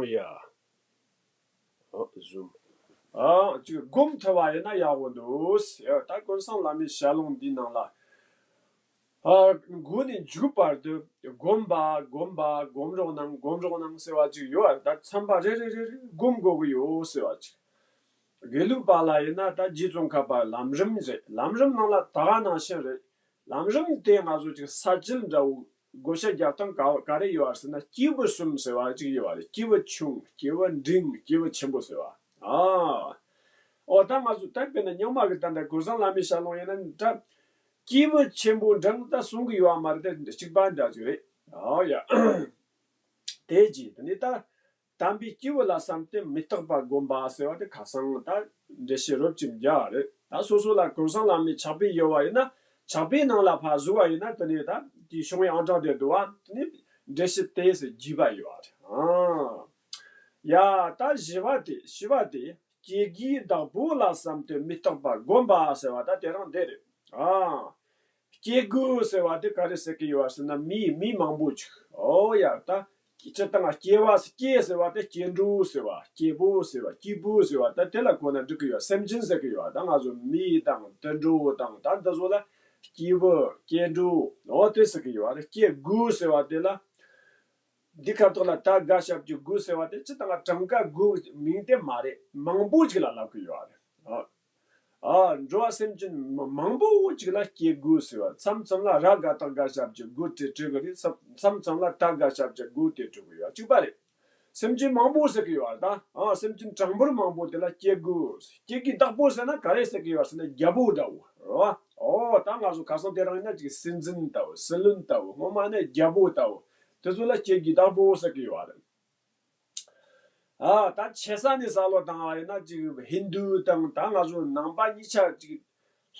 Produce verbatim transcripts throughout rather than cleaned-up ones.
ཡ། ཨ་ཟུམ། ཨ་ཅིག་སྒོམ་ཐུབ་པ་ཡིན་ན་ཡག་པོ་འདུག་ཟེར། ད་ཀུན་བཟང་བླ་མའི་ཞལ་ལུང་འདིའི་ནང་ལ། ཨ་མགོ་ནས་མཇུག་བར་དུ་སྒོམ་པ་སྒོམ་པ་སྒོམ་རོགས་གནང་སྒོམ་རོགས་གནང་ཟེར་བ་ཅིག་ཡོད། ད་ཚན་པ་རེ་རེ་རེ་རེ་སྒོམ་དགོས་ཀྱི་ཡོད་ཟེར་བ་ཅིག་དགེ་ལུགས་པ་ལ་ཡིན་ན་ད་རྗེ་ཙོང་ཁ་པ་ལམ་རིམ་རེད། ལམ་རིམ་ནང་ལ་ད་ག་ནང་བཞིན་རེད། ལམ་རིམ་དེ་ང་ཚོ་ཅིག་ས་བཅད་འདྲ་བོ་བགོ་བཤའ་རྒྱག་སྟངས་ག་ག་རེ་ཡོད་ཟེར་ན། སྐྱེས་བུ་གསུམ་ཟེར་བ་ཅིག་ཡོད་རེད། སྐྱེས་བུ་ཆུང་། སྐྱེས་བུ་འབྲིང་། སྐྱེས་བུ་ཆེན་པོ་ཟེར་བ། ཨ། ཨོ་ད་ང་ཚོ་ད་དཔེར་ན་རྙིང་མ་གི་ད་ལྟ་ཀུན་བཟང་བླ་མའི་ཞལ་ལུང་ཡིན་ན་ད། སྐྱེས་བུ་ཆེན་པོ་འབྲིང་ད་གསུང་གི་ཡོད་མ་རེད། ད་གཅིག་པ་འདྲ་ཅིག་རེད། ཨོ་ཡ། དེ་རྗེས་དེ་ནས་ད། དམ་པའི་སྐྱེས་བུ་ལ་བསམ་སྟེ་མི་རྟག་པ་བསྒོམ་པ་ཟེར་བ་དེ་ཁ་སང་ད་འགྲེལ་བཤད་རོབ་ཅིག་རྒྱག་རེད། ད་སོ་སོ་ལ་ཀུན་བཟང་བླ་མའི་ཕྱག་དཔེ་ཡོད་པ་ཡིན་ན། ཕྱག་དཔེའི་ནང་ལ་ཕར་གཟིགས་པ་ཡིན་ན། དེ་ནས་ད་དེའི་བྱུང་བའི་ཨང་གྲངས་དེ་འདུག་པ། དེ་ནས་འགྲེལ་བཤད་དེ་ཟེར་རྒྱས་པ་ཡོད་རེད། ཨང་། ཡ། ད་བཞི་པ་དེ། བཞི་པ་དེ། སྐྱེ་དགུའི་བདག་པོ་ལ་བསམ་སྟེ་མི་རྟག་པ་བསྒོམ་པ་ཟེར་བ་ད་དེ་རང་དེ་རེད། ཨང་། སྐྱེ་དགུ་ཟེར་བ་དེ་ག་རེ་ཟེར་གི་ཡོད་ཟེར་ན། མི་མི་མང་པོ་ཅིག་ཨོ་ཡ། ད་སྤྱིར་བཏང་སྐྱེ་བ་སྐྱེ་ཟེར་བ་དེ་སྐྱེ་འགྲོ་ཟེར་བ། སྐྱེ་བོ་ཟེར་བ། སྐྱེས་བུ་ཟེར་བ་ད་དེ་ལ་གོ་ན་འགྲིག་གི་ཡོད། སེམས་ཅན་ཟེར་གི་ཡོད། ད་ང་ཚོ་མི་དང་དུད་འགྲོ་དང་ད་འདི་ཚོ་ལ་སྐྱེས་བུ་སྐྱེ་འགྲོ་ཨོ་དེ་ཟེར་གི་ཡོད་རེད། སྐྱེ་དགུ་ཟེར་བ་དེ་ལ། འདི་ཁ་ཐོག་ལ་ད་དགག་བྱ་བྱེད་དགུ་ཟེར་བ་དེ་སྤྱིར་བཏང་གྲངས་ཀ་དགུ་མིང་དེ་མ་རེད། མང་པོ་ཅིག་ལ་ལབ་གི་ཡོད་རེད། ཨ། ཨ། འགྲོ་བ་སེམས་ཅན་མ་མང་པོ་ཅིག་ལ་སྐྱེ་དགུ་ཟེར་བ། མཚམས་མཚམས་ལ་ར་ག་བཏགས་དགག་བྱ་བྱེད་དགུ་དེ་འབྲི་གི་རེད། མཚམས་མཚམས་ལ་ད་དགག་བྱ་བྱེད་དགུ་དེ་འབྲི་གི་ཡོད། གཅིག་པ་རེད། སེམས་ཅན་མང་པོ་ཟེར་གི་ཡོད་རེད་ད། ཨ། སེམས་ཅན་གྲངས་འབོར་མང་པོ་དེ་ལ་སྐྱེ་དགུ། སྐྱེ་དགུའི་བདག་པོ་ཟེར་ན་ག་རེ་ཟེར་གི་ཡོད་ཟེར་ན་རྒྱལ་པོ་འདྲ་བོ་རེད་བ། ཨོ་ད་ང་ཚོ་ཁ་སང་དེ་རིང་ཡིན་ན་ཅིག་སྲིད་འཛིན་ལྟ་བུ། སྲིད་བློན་ལྟ་བུ། སྔོན་མ་ནས་རྒྱལ་པོ་ལྟ་བུ། དེ་ཚོ་ལ་སྐྱེ་དགུའི་བདག་པོ་ཟེར་གི་ཡོད་རེད། ཨ་ད་ཆེ་ས་ནས་བསམ་བློ་བཏང་བ་ཡིན་ན་ཅིག་ཧིན་རྡུ་དང་ད་ང་ཚོ་ནང་པ་གཉིས་ཆ་ཅིག་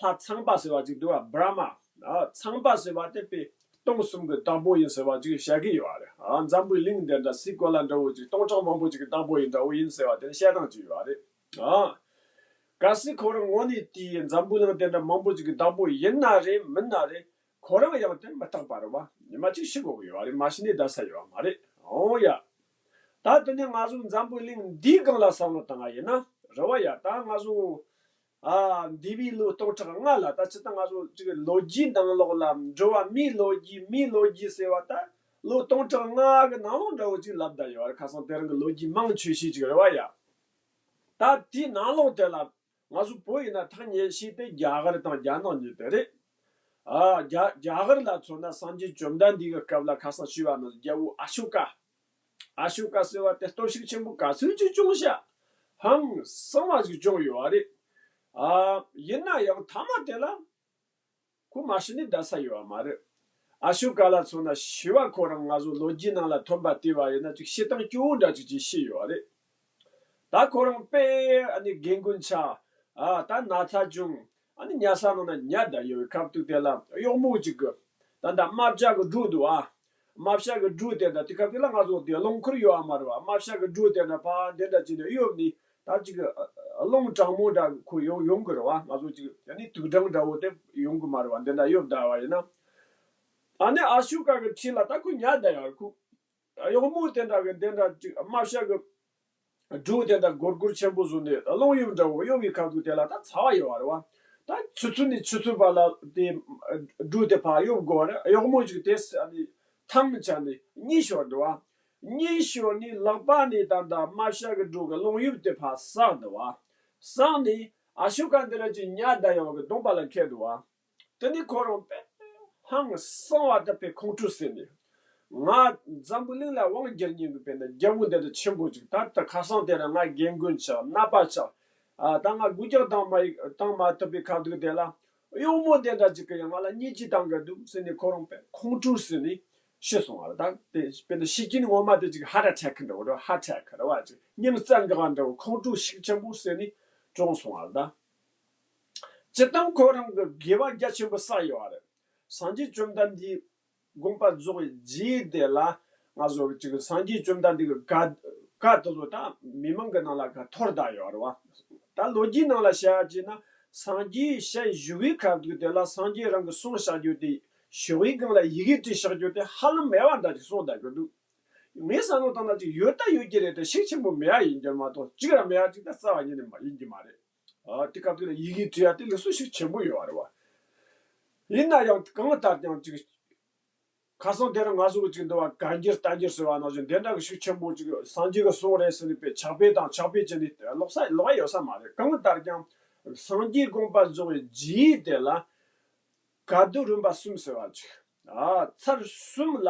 ལྷ་ཚངས་པ་ཟེར་བ་ཅིག་འདུག་བ། བྷྲ་མ། ཨ་ཚངས་པ་ཟེར་བ་དེ་དཔེ་སྟོང་གསུམ་གྱི་བདག་པོ་ཡིན་ཟེར་བ་ཅིག་བཤད་གི་ཡོད་རེད། ཨ་འཛམ་བུའི་གླིང་འདི་འདྲ་སའི་གོ་ལ་འདྲ་བོ་ཅིག་སྟོང་ཕྲག་མང་པོ་ཅིག་གི་བདག་པོ་ཡིན་འདྲ་བོ་ཡིན་ཟེར་བ་དེ་བཤད་སྟངས་ཅིག་ཡོད་རེད། ཨ་གལ་སྲིད་ཁོ་རང་དངོས་གནས་དེའི་འཛམ་བུའི་གླིང་དེ་འདྲ་མང་པོ་ཅིག་གི་བདག་པོ་ཡིན་ན་རེད་མིན་ན་རེད། ཁོ་རང་ཡང་དེ་མི་རྟག་པ་རེད་བ། ཉི་མ་གཅིག་ཤི་དགོས་ཀྱི་ཡོད་རེད། མ་ཤི་ནས་བསྡད་ས་ཡོད་མ་རེད། འོ་ཡ། ད་དེ་ནས་ང་ཚོ་འཛམ་བུའི་གླིང་འདིའི་སྒང་ལ་བསམ་བློ་བཏང་བ་ཡིན་ན་རེད་བ་ཡ། ད་ང་ཚོ་ཨ་འདས་པའི་ལོ་སྟོང་ཕྲག་ལྔ་ལ། ད་ཅི་ད་ང་ཚོ་ཅིག་ལོ་རྒྱུས་ནང་ལོགས་ལ་འགྲོ་བ་མིའི་ལོ་རྒྱུས། མིའི་ལོ་རྒྱུས་ཟེར་བ་ད་ལོ་སྟོང་ཕྲག་ལྔ་གི་ནང་ལོགས་འདྲ་བོ་ཅིག་ལབ་བསྡད་ཡོད་རེད། ཁ་སང་དེ་རིང་གི་ལོ་རྒྱུས་མང་ཆེ་ཤོས་ཅིག་རེད་བ་ཡ། ད་དེའི་ནང་ལོགས་དེ་ལ་ང་ཚོ་བོད་ཡིན་ན་ཐག་ཉེ་ཤོས་དེ་རྒྱ་གར་དང་རྒྱ་ནག་གཉིས་དེ་རེད། ཨ་རྒྱ་རྒྱ་གར་ལ་མཚོན་ན་སངས་རྒྱས་བཅོམ་ལྡན་འདས་ཀྱི་སྐབས་ལ་ཁ་སང་ཞུས་པ་ནང་རྒྱལ་པོ་ཨ་ཤོ་ཀ། ཨ་ཤོ་ཀ་ཟེར་བ་དེ་སྟོབས་ཤུགས་ཆེན་པོ་ག་ཚོད་ཅིག་བྱུང་ཤག་ཧང་སང་བ་ཞིག་བྱུང་ཡོད་རེད། ཨ་ཡིན་ན་ཡང་མཐའ་མ་དེ་ལ་ཁོ་མ་ཤི་ནས་བསྡད་ས་ཡོད་པ་མ་རེད། ཨ་ཤོ་ཀ་ལ་མཚོན་ན་ཤི་བ་ཁོ་རང་ང་ཚོ་ལོ་རྒྱུས་ནང་ལ་ཐོན་པ་བལྟས་པ་ཡིན་ན་ཅིག་ཤི་སྟངས་སྐྱོ་བོ་འདྲ་ཅིག་ཅིག་ཤི་ཡོད་རེད། ད་ཁོ་རང་དཔེ་ཨ་ནི་རྒན་རྒོན་ཆགས། ཨ་ད་ན་ཚ་བྱུང་། ཨ་ནི་ཉལ་ས་ནང་ན་ཉལ་བསྡད་ཡོད་པའི་སྐབས་དུས་དེ་ལ་གཡོག་མོ་གཅིག་གིས་ད་ད་རྨ་བྱ་གི་སྒྲོ་འདུག་ཨ། རྨ་བྱ་གི་སྒྲོ་དེ་འདྲ་དེ་སྐབས་དེ་ལ་ང་ཚོ་དེ་རླངས་འཁོར་ཡོད་ཨ་མ་རེད་བ། རྨ་བྱ་གི་སྒྲོ་དེ་འདྲ་ཕར་འདི་འདྲ་བྱས་ནས་གཡོབ་ནས་ད་ཅིག་རླུང་གྲང་མོ་འདྲ་ཁོ་ཡོང་ཡོང་གི་རེད་བ། ང་ཚོ་ཅིག་ཨ་ནི་དུག་སྦྲང་འདྲ་བོ་དེ་ཡོང་གི་མ་རེད་བ། འདི་འདྲ་གཡོབ་བསྡད་པ་ཡིན་ན། ཨ་ནི་ཨ་ཤོ་ཀ་གི་འཁྲིས་ལ་ད་ཁོ་ཉལ་བསྡད་ཡོད་རེད། ཁོ་གཡོག་མོ་དེ་འདྲ་གི་འདི་འདྲ་ཅིག་རྨ་བྱ་གི་སྒྲོ་དེ་འདྲ་སྒོར་སྒོར་ཆེན་པོ་བཟོས་ནས་རླུང་གཡོབ་འདྲ་བོ་གཡོབ་པའི་སྐབས་དུས་དེ་ལ་ད་ཚ་བ་ཡོད་རེད་བ། ད་ཆུ་ཚོད་ནས་ཆུ་ཚོད་བར་ལ་དེ་སྒྲོ་དེ་ཕར་གཡོབ་དགོས་རེད། གཡོག་མོ་ཅིག་དེ་ཨ་ནི་ཐང་ཆད་ནས་གཉིད་ཤོར་འདུག་བ། གཉིད་ཤོར་ནས་ལག་པ་ནས་ད་ད་རྨ་བྱ་གི་སྒྲོ་གི་རླུང་གཡོབ་དེ་ཕར་ཟགས་འདུག་བ། ཟགས་ནས་ཨ་ཤོ་ཀ་འདི་ར་ཅིག་ཉལ་བསྡད་ཡོད་གི་གདོང་པ་ལ་འཁེལ་འདུག་བ། དེ་ནས་ཁོ་རང་དཔེ་ཧང་སང་བ་དེ་དཔེ་ཁོང་ཁྲོ་ཟེར་ནས། ང་འཛམ་བུ་གླིང་ལ་དབང་བསྒྱུར་མཁན་གྱི་དཔེར་ན་རྒྱལ་པོ་འདི་འདྲ་ཆེན་པོ་ཅིག་ད་ལྟ་ཁ་སང་དེ་རིང་ང་རྒན་རྒོན་ཆགས། ནད་པ་ཆགས། ཨ་ད་ང་སྒོ་རྒྱག་བཏང་མ་བཏང་མ་ཐུབ་པའི་ཁ་ཐུག་དེ་ལ་གཡོག་མོ་དེ་འདྲ་ཅིག་གིས་ཡང་ང་ལ་བརྙས་བཅོས་བཏང་གི་འདུག་ཟེར་ནས་ཁོ་རང་དཔེ་ཁོང་ཁྲོ་ཟེར་ནས་ཤི་སོང་བ་རེད། ད་དེ་དཔེར་ན་ཤི་རྐྱེན་ངོ་མ་དེ་ཅིག་ཧར་ཨ་ཊེག་འདྲ་བོ་རེད། ཧར་ཨ་ཊེག་རེད་བ། ཅིག་སྙིང་རྩ་འགག་པ་འདྲ་བོ་ཁོང་ཁྲོ་ཤུགས་ཆེན་པོ་ཟེར་ནས་གྲོངས་སོང་བ་རེད་ད། སྤྱིར་བཏང་ཁོ་རང་གི་དགེ་བ་རྒྱ་ཆེན་པོ་བསགས་ཡོད་རེད། སངས་རྒྱས་བཅོམ་ལྡན་འདས་དགོངས་པ་རྫོགས་པའི་རྗེས་དེ་ལ་ང་ཚོ་ཅིག་སངས་རྒྱས་བཅོམ་ལྡན་འདས་ཀྱི་བཀའ་བཀའ་དེ་ཚོ་ད་མི་མང་གི་ནང་ལ་ག་འཐོར་བསྡད་ཡོད་རེད་བ། ད་ལོ་རྒྱུས་ནང་ལ་བཤད་ཡ་བྱས་ན་སངས་རྒྱས་ཞལ་བཞུགས་པའི་སྐབས་དུས་དེ་ལ་སངས་རྒྱས་རང་གི་གསུང་བཤད་རྒྱུ་དེ་ཞུ་བའི་སྒང་ལ་ཡི་གེ་བྲིས་བཞག་རྒྱུ་དེ་ཧ་ལམ་མེད་པ་འདྲ་ཅིག་གསུངས་བསྡད་ཀྱི་འདུག་ངས་བསམ་བློ་བཏང་ན་ཅིག་ཡོད་ད་ཡོད་ཀྱི་རེད་དེ་ཤུགས་ཆེན་པོ་མེད་ཡ་ཡིན་རྒྱུ་མ་གཏོགས་གཅིག་ར་མེད་ཡ་ཅིག་ད་རྩ་བ་ཉིད་ནས་མ་ཡིན་གྱི་མ་རེད། ཨ་དེ་སྐབས་དེ་ལ་ཡི་གེ་བྲིས་ཡ་དེ་ལུགས་སྲོལ་ཞིག་ཆེན་པོ་ཡོད་བ་རེད་བ། ཡིན་ན་ཡང་གང་ལྟར་ཀྱང་ཅིག་ཁ་སང་དེ་རིང་ང་ཚོ་གི་ཅིག་འདུག་བ་བཀའ་འགྱུར་བསྟན་འགྱུར་ཟེར་བ་ནང་བཞིན་དེ་འདྲ་གི་ཤུགས་ཆེན་པོ་ཅིག་སངས་རྒྱས་ཀྱི་གསུང་རེད་ཟེར་ནས་པའི་ཕྱག་དཔེ་དང་ཕྱག་དཔེ་བྱས་ནས་ལོག་ས་ལོག་ཡ་ཡོད་ས་མ་རེད། གང་ལྟར་ཀྱང་སངས་རྒྱས་དགོངས་པ་རྫོགས་པའི་རྗེས་དེ་ལ། བཀའ་སྡོད་རིམ་པ་གསུམ་ཟེར་བ་ཅིག་ཨ་ཚར་གསུམ་ལ་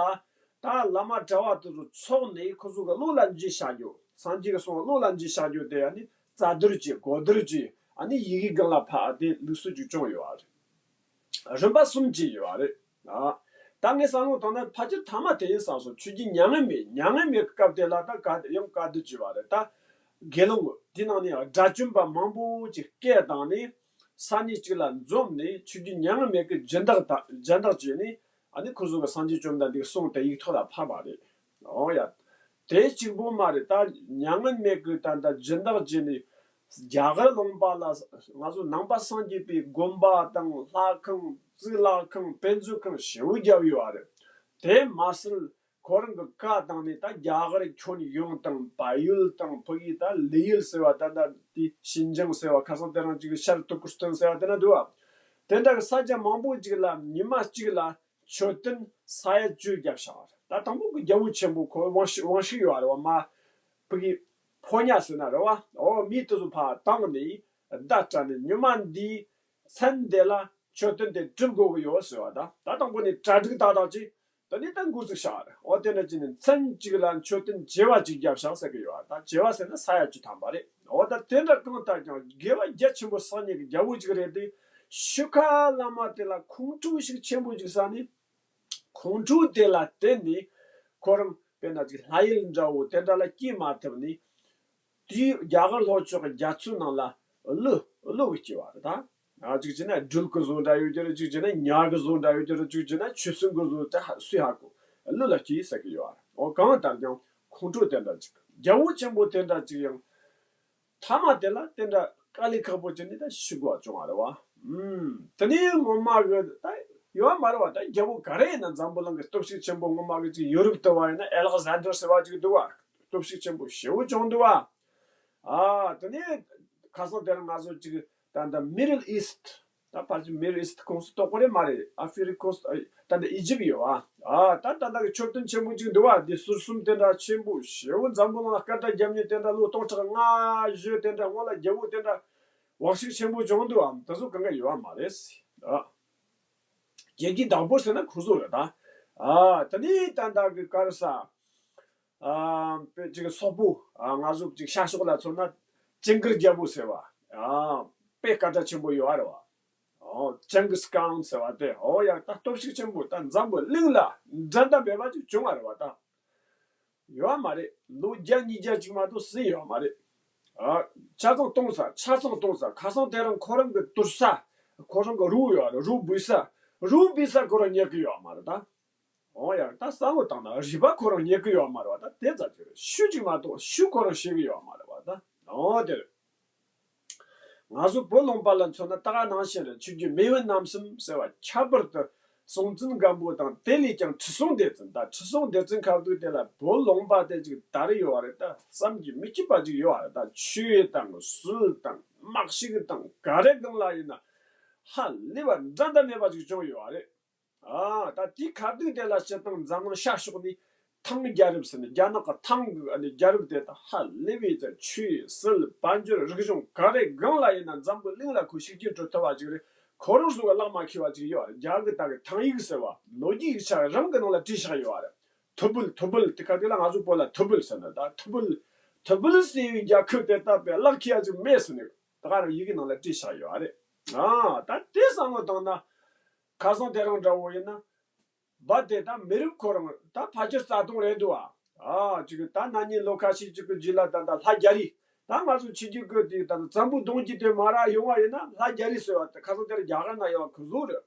ད་བླ་མ་གྲྭ་བ་དེ་ཚོ་ཚོགས་ནས་ཁོ་ཚོ་གི་བློ་ལ་འཇུག་བྱ་རྒྱུ། སངས་རྒྱས་ཀྱི་གསུང་བློ་ལ་འཇུག་བྱ་རྒྱུ་དེ་ཨ་ནི་རྩ་སྡོད་ཀྱི་གོ་སྡོད་ཀྱི་ཨ་ནི་ཡི་གེ་སྒང་ལ་ཕར་དེ་ལུགས་སྲོལ་ཅིག་བྱུང་ཡོད་རེད། རིམ་པ་གསུམ་ཅིག་ཡོད་རེད། ཨ་ད་ངས་བསམ་བློ་བཏང་ན་ཕལ་ཆེར་ཐ་མ་དེ་ཡིན་བསམ་སོང་། ཆོས་རྒྱལ་མྱ་ངན་མེད་མྱ་ངན་མེད་ཀྱི་སྐབས་དེ་ལ་ད་ག་ཡང་བཀའ་སྡོད་ཀྱི་ཡོད་རེད། ད་དགེ་སློང་དེ་ནང་ནས་དགྲ་བཅོམ་པ་མང་པོ་ཅིག་སྐད་བཏང་ནས། ས་གནས་གཅིག་ལ་འཛོམས་ནས་ཆོས་རྒྱལ་མྱ་ངན་མེད་ཀྱི་སྦྱིན་བདག་དང་སྦྱིན་བདག་བྱས་ནས་ཨ་ནི་ཁོ་ཚོ་གི་སངས་རྒྱས་བཅོམ་ལྡན་འདས་ཀྱི་གསུང་དེ་ཡིག་ཐོག་ལ་ཕབ་པ་རེད། འོ་ཡ། དེ་གཅིག་པོ་མ་རེད། ད་མྱ་ངན་མེད་ཀྱི་ད་ལྟ་སྦྱིན་བདག་བྱས་ནས་རྒྱ་གར་ལུང་པ་ལ་ང་ཚོ་ནང་པ་སངས་རྒྱས་པའི་དགོན་པ་དང་ལྷ་ཁང་གཙུག་ལག་ཁང་དཔེ་མཛོད་ཁང་ཞེ་པོ་བརྒྱབ་ཡོད་རེད། དེ་མ་ཟད། ཁོ་རང་གི་བཀའ་བཏང་ནས་ད་རྒྱ་གར་ཁྱོན་ཡོངས་དང་བལ་ཡུལ་དང་ཕ་གི་ད་ལི་ཡུལ་ཟེར་བ་ད་ད་དེ་ཞིན་ཅང་ཟེར་བ་ཁ་སང་དེ་རིང་ཅིག་ཤར་ཏུར་ཀི་སི་ཐན་ཟེར་བ་དེ་ན་འདུག་བ། དེ་འདྲ་གི་ས་ཆ་མང་པོ་ཅིག་ལ་ཉི་མ་གཅིག་ལ་མཆོད་རྟེན་ས་ཡ་བཅུ་བརྒྱབ་བཞག་བ་རེད། ད་དང་པོ་གི་རྒྱལ་པོ་ཆེན་པོ་ཁོ་དབང་ཤུགས་དབང་ཤུགས་ཡོད་རེད་བ། མ་ཕ་གི་ཕོ་ཉ་ཟེར་ན་རེད་བ། འོ་མི་དེ་ཚོ་ཕར་བཏང་ནས་བརྡ་སྤྲད་ནས་ཉི་མ་འདིའི་མཚན་དེ་ལ་མཆོད་རྟེན་དེ་སྒྲུབ་དགོས་ཀྱི་ཡོད་ཟེར་བ་དང་། ད་དང་པོ་ནས་གྲ་སྒྲིག་ཏག་ཏག་ཅིག་ད་ནི་ད་འགོ་ཚུགས་བཞག་རེད། འོ་དེ་འདྲ་ཅིག་ནས་མཚན་གཅིག་ལ་མཆོད་རྟེན་བྱེ་བ་གཅིག་བརྒྱབ་བཞག་ཟེར་གི་ཡོད་རེད། ད་བྱེ་བ་ཟེར་ན་ས་ཡ་བཅུ་ཐམ་པ་རེད། འོ་ད་དེ་འདྲ་གང་ལྟར་ཀྱང་དགེ་བ་རྒྱ་ཆེན་པོ་བསགས་མཁན་གྱི་རྒྱལ་པོ་ཅིག་རེད་དེ། ཤུ་ཁ་བླ་མ་དེ་ལ་ཁོང་ཁྲོ་ཞིག་ཆེན་པོ་ཅིག་ཟ་ནས། ཁོང་ཁྲོ་དེ་ལ་བརྟེན་ནས་ཁོ་རང་དཔེར་ན་ཅིག་ལྷ་ཡུལ་འདྲ་བོ་དེ་འདྲ་ལ་སྐྱེས་མ་ཐུབ་ནས། དེའི་རྒྱ་གར་ལྷོ་ཕྱོགས་ཀྱི་རྒྱ་མཚོའི་ནང་ལ་ཀླུ་ཀླུ་གི་སྐྱེ་བ་རེད་ད། ཨ་གཅིག་བྱས་ན་སྦྲུལ་གི་བཟོ་འདྲ་ཡོད་ཀྱི་རེད། གཅིག་བྱས་ན་ཉ་གི་བཟོ་འདྲ་ཡོད་ཀྱི་རེད། གཅིག་བྱས་ན་ཆུ་སྲིན་གི་བཟོ་དེ་ཧ་སུས་ཧ་གོ། ཀླུ་ལ་སྐྱེས་ཟེར་གི་ཡོད་རེད། འོ་གང་ལྟར་ཀྱང་ཁོང་ཁྲོ་དེ་འདྲ་ཅིག་རྒྱལ་པོ་ཆེན་པོ་དེ་འདྲ་ཅིག་ཡང་། ཐ་མ་དེ་ལ་དེ་འདྲ་དཀའ་ལས་ཁག་པོ་བྱས་ནས་ད་ཤི་དགོས་བྱུང་བ་རེད་བ། ཨུམ། དེ་ནས་སྔོན་མ་གི་ད་ཡོད་མ་རེད་བ། ད་རྒྱལ་པོ་ག་རེ་ཡིན་ན་འཛམ་བུ་གླིང་གི་སྟོབས་ཤུགས་ཆེན་པོ་སྔོན་མ་གི་ཅིག་ཡོ་རོབ་དུ་བ་ཡིན་ན་ཨེ་ལེག་ཟན་ཌར་ཟེར་བ་ཅིག་འདུག་བ། སྟོབས་ཤུགས་ཆེན་པོ་ཞེ་པོ་བྱུང་འདུག་བ། ཨ་དེ་ནས་ཁ་སང་དེ་རིང་ང་ཚོ་ཅིག་ད་ད་མི་ཌལ་ཨི་སི་ཊི། ད་ཕལ་ཆེར་མི་ཌལ་ཨི་སི་ཊི་ཁོངས་སུ་གཏོགས་ཀྱི་རེད་མ་རེད། ཨ་ཧྥི་རི་ཁོངས་སུ་ད་ལྟ་ཨི་ཇིབ་ཡོད་བ། ཨ་ད་ད་ལྟ་གི་མཆོད་རྟེན་ཆེན་པོ་ཅིག་འདུག་བ། འདི་ཟུར་གསུམ་དེ་འདྲ་ཆེན་པོ་ཞེ་པོ་འཛམ་བུ་གླིང་ལ་སྐད་གྲགས་རྒྱབ་མཁན་དེ་འདྲ་ལོ་སྟོང་ཕྲག་ལྔ་བཞི་དེ་འདྲ་སྔོན་ལ་རྒྱལ་པོ་དེ་འདྲ་དབང་ཤུགས་ཆེན་པོ་བྱུང་འདུག་བ། དེ་ཚོ་གང་ག་ཡོད་བ་མ་རེད། ཨ་རྒྱལ་གྱི་བདག་པོ་ཟེར་ན་ཁོ་ཚོ་རེད་ད། ཨ་ད་ནི་ད་ལྟ་གི་ག་རེ་ཟ། ཨ་དཔེ་ཅིག་སོག་པོ། ཨ་ང་ཚོ་ཅིག་ཤར་ཕྱོགས་ལ་མཚོན་ན་ཅིང་གིར་རྒྱལ་པོ་ཟེར་བ། ཨ་དཔེ་སྐད་གྲགས་ཆེན་པོ་ཡོད་རེད་བ། ཨོ་ཅིང་གིས་ཁཱན་ཟེར་བ་དེ། ཨོ་ཡ་ད་སྟོབས་ཤུགས་ཆེན་པོ་ད་འཛམ་བུ་གླིང་ལ་འགྲན་ཟླ་མེད་པ་ཅིག་བྱུང་བ་རེད་བ་ད། ཡོད་མ་རེད། ལོ་བརྒྱ་ཉིས་བརྒྱ་ཅིག་མ་གཏོགས་ཟིན་ཡོད་མ་རེད། ཨ་ཆ་ཚང་སྟོང་ས་ཆ་ཚང་སྟོང་ས་ཁ་སང་དེ་རིང་ཁོ་རང་གི་དུར་ས། ཁོ་རང་གི་རོ་ཡོད་རེད། རོ་འབུས་ས། རོ་འབུས་ས་ཁོ་རང་རྙེད་གི་ཡོད་མ་རེད་ད། འོ་ཡ་ད་བསམ་བློ་བཏང་ན་རུས་པ་ཁོ་རང་རྙེད་གི་ཡོད་མ་རེད་བ། ད་དེ་ཙམ་ཅིག་རེད། ཤུལ་ཅིག་མ་གཏོགས་ཤུལ་ཁོ་རང་ཤེས་གི་ཡོད་མ་རེད་བ་ད། འོ་དེ་རེད། ང་ཚོ་བོད་ལུང་པ་ལ་མཚོན་ན་ད་ག་ནང་བཞིན་རེད། ཆོས་རྒྱལ་མེས་དབོན་རྣམ་གསུམ་ཟེར་བ་ཁྱད་པར་དུ་སྲོང་བཙན་སྒམ་པོ་དང་དེ་ལས་ཀྱང་ཁྲི་སྲོང་ལྡེ་བཙན། ད་ཁྲི་སྲོང་ལྡེ་བཙན་ཁ་ཐུག་དེ་ལ་བོད་ལུང་པ་དེ་ཅིག་དར་ཡོད་བ་རེད། ད་བསམ་གྱིས་མི་ཁྱབ་པ་ཅིག་ཡོད་བ་རེད། ད་ཆོས་དང་སྲོལ་དང་དམག་ཤུགས་དང་ག་རེ་སྒང་ལ་ཡིན་ན་ཧ་ལས་པ་འགྲན་ཟླ་མེད་པ་ཅིག་བྱུང་ཡོད་བ་རེད། ཨ་ད་དེའི་ཁ་ཐུག་དེ་ལ་སྤྱིར་བཏང་འཛམ་གླིང་ཤར་ཕྱོགས་ནས་ཐང་རྒྱལ་རབས་ཟེར་ནས་རྒྱ་ནག་གི་ཐང་གི་ཨ་ནི་རྒྱལ་རབས་དེ་དག་ཧ་ལས་པའི་ད་ཆོས་སྲིད་དཔལ་འབྱོར་རིག་གཞུང་ག་རེ་སྒང་ལ་ཡིན་ན་འཛམ་བུ་གླིང་ལ་ཁོ་ཤུགས་རྐྱེན་སྤྲོད་ཐུབ་པ་ཅིག་རེད། ཁོ་རང་ཚོ་གི་ལག་མ་འཁེལ་བ་ཅིག་ཡོད་རེད། རྒྱ་གི་ད་གི་ཐང་ཡིག་ཟེར་བ་ལོ་རྒྱུས་ཡིག་ཆ་རང་གི་ནང་ལ་བྲིས་བཞག་ཡོད་རེད། ཐུ་བུལ། ཐུ་བུལ་དེ་ག་དེ་ལ་ང་ཚོ་བོད་ལ་ཐུ་བུལ་ཟེར་ན་ད་ཐུ་བུལ། ཐུ་བུལ་ཟེར་བའི་རྒྱལ་ཁབ་དེ་ད་པའི་ལག་འཁེལ་ཡ་ཅིག་མེད་ཟེར་ནས་ད་ག་རང་ཡི་གེ་ནང་ལ་བྲིས་བཞག་ཡོད་རེད། ཨ་ད་དེ་བསམ་བློ་བཏང་ན། ཁ་སང་དེ་རིང་འདྲ་བོ་ཡིན་ན། བ་དེ་ད་མི་རབས་ཁོ་རང་ད་ཕལ་ཆེར་རྩ་སྟོང་རེད་འདུག་ཨ། ཨ་ཅིག་ད་ན་ནིང་ལོ་ཁ་ཤས་ཅིག་གི་རྗེས་ལ་ད་ད་ལྷ་རྒྱ་རི། ད་ང་ཚོ་ཆོས་བརྒྱུད་ཀྱི་དེ་ད་འཛམ་བུ་གདོང་གི་དེ་མ་ར་ཡོང་བ་ཡིན་ན་ལྷ་རྒྱ་རི་ཟེར་བ་དེ་ཁ་སང་དེར་རྒྱ་གར་ན་ཡོད་བ་ཁོ་བཟོ་རེད།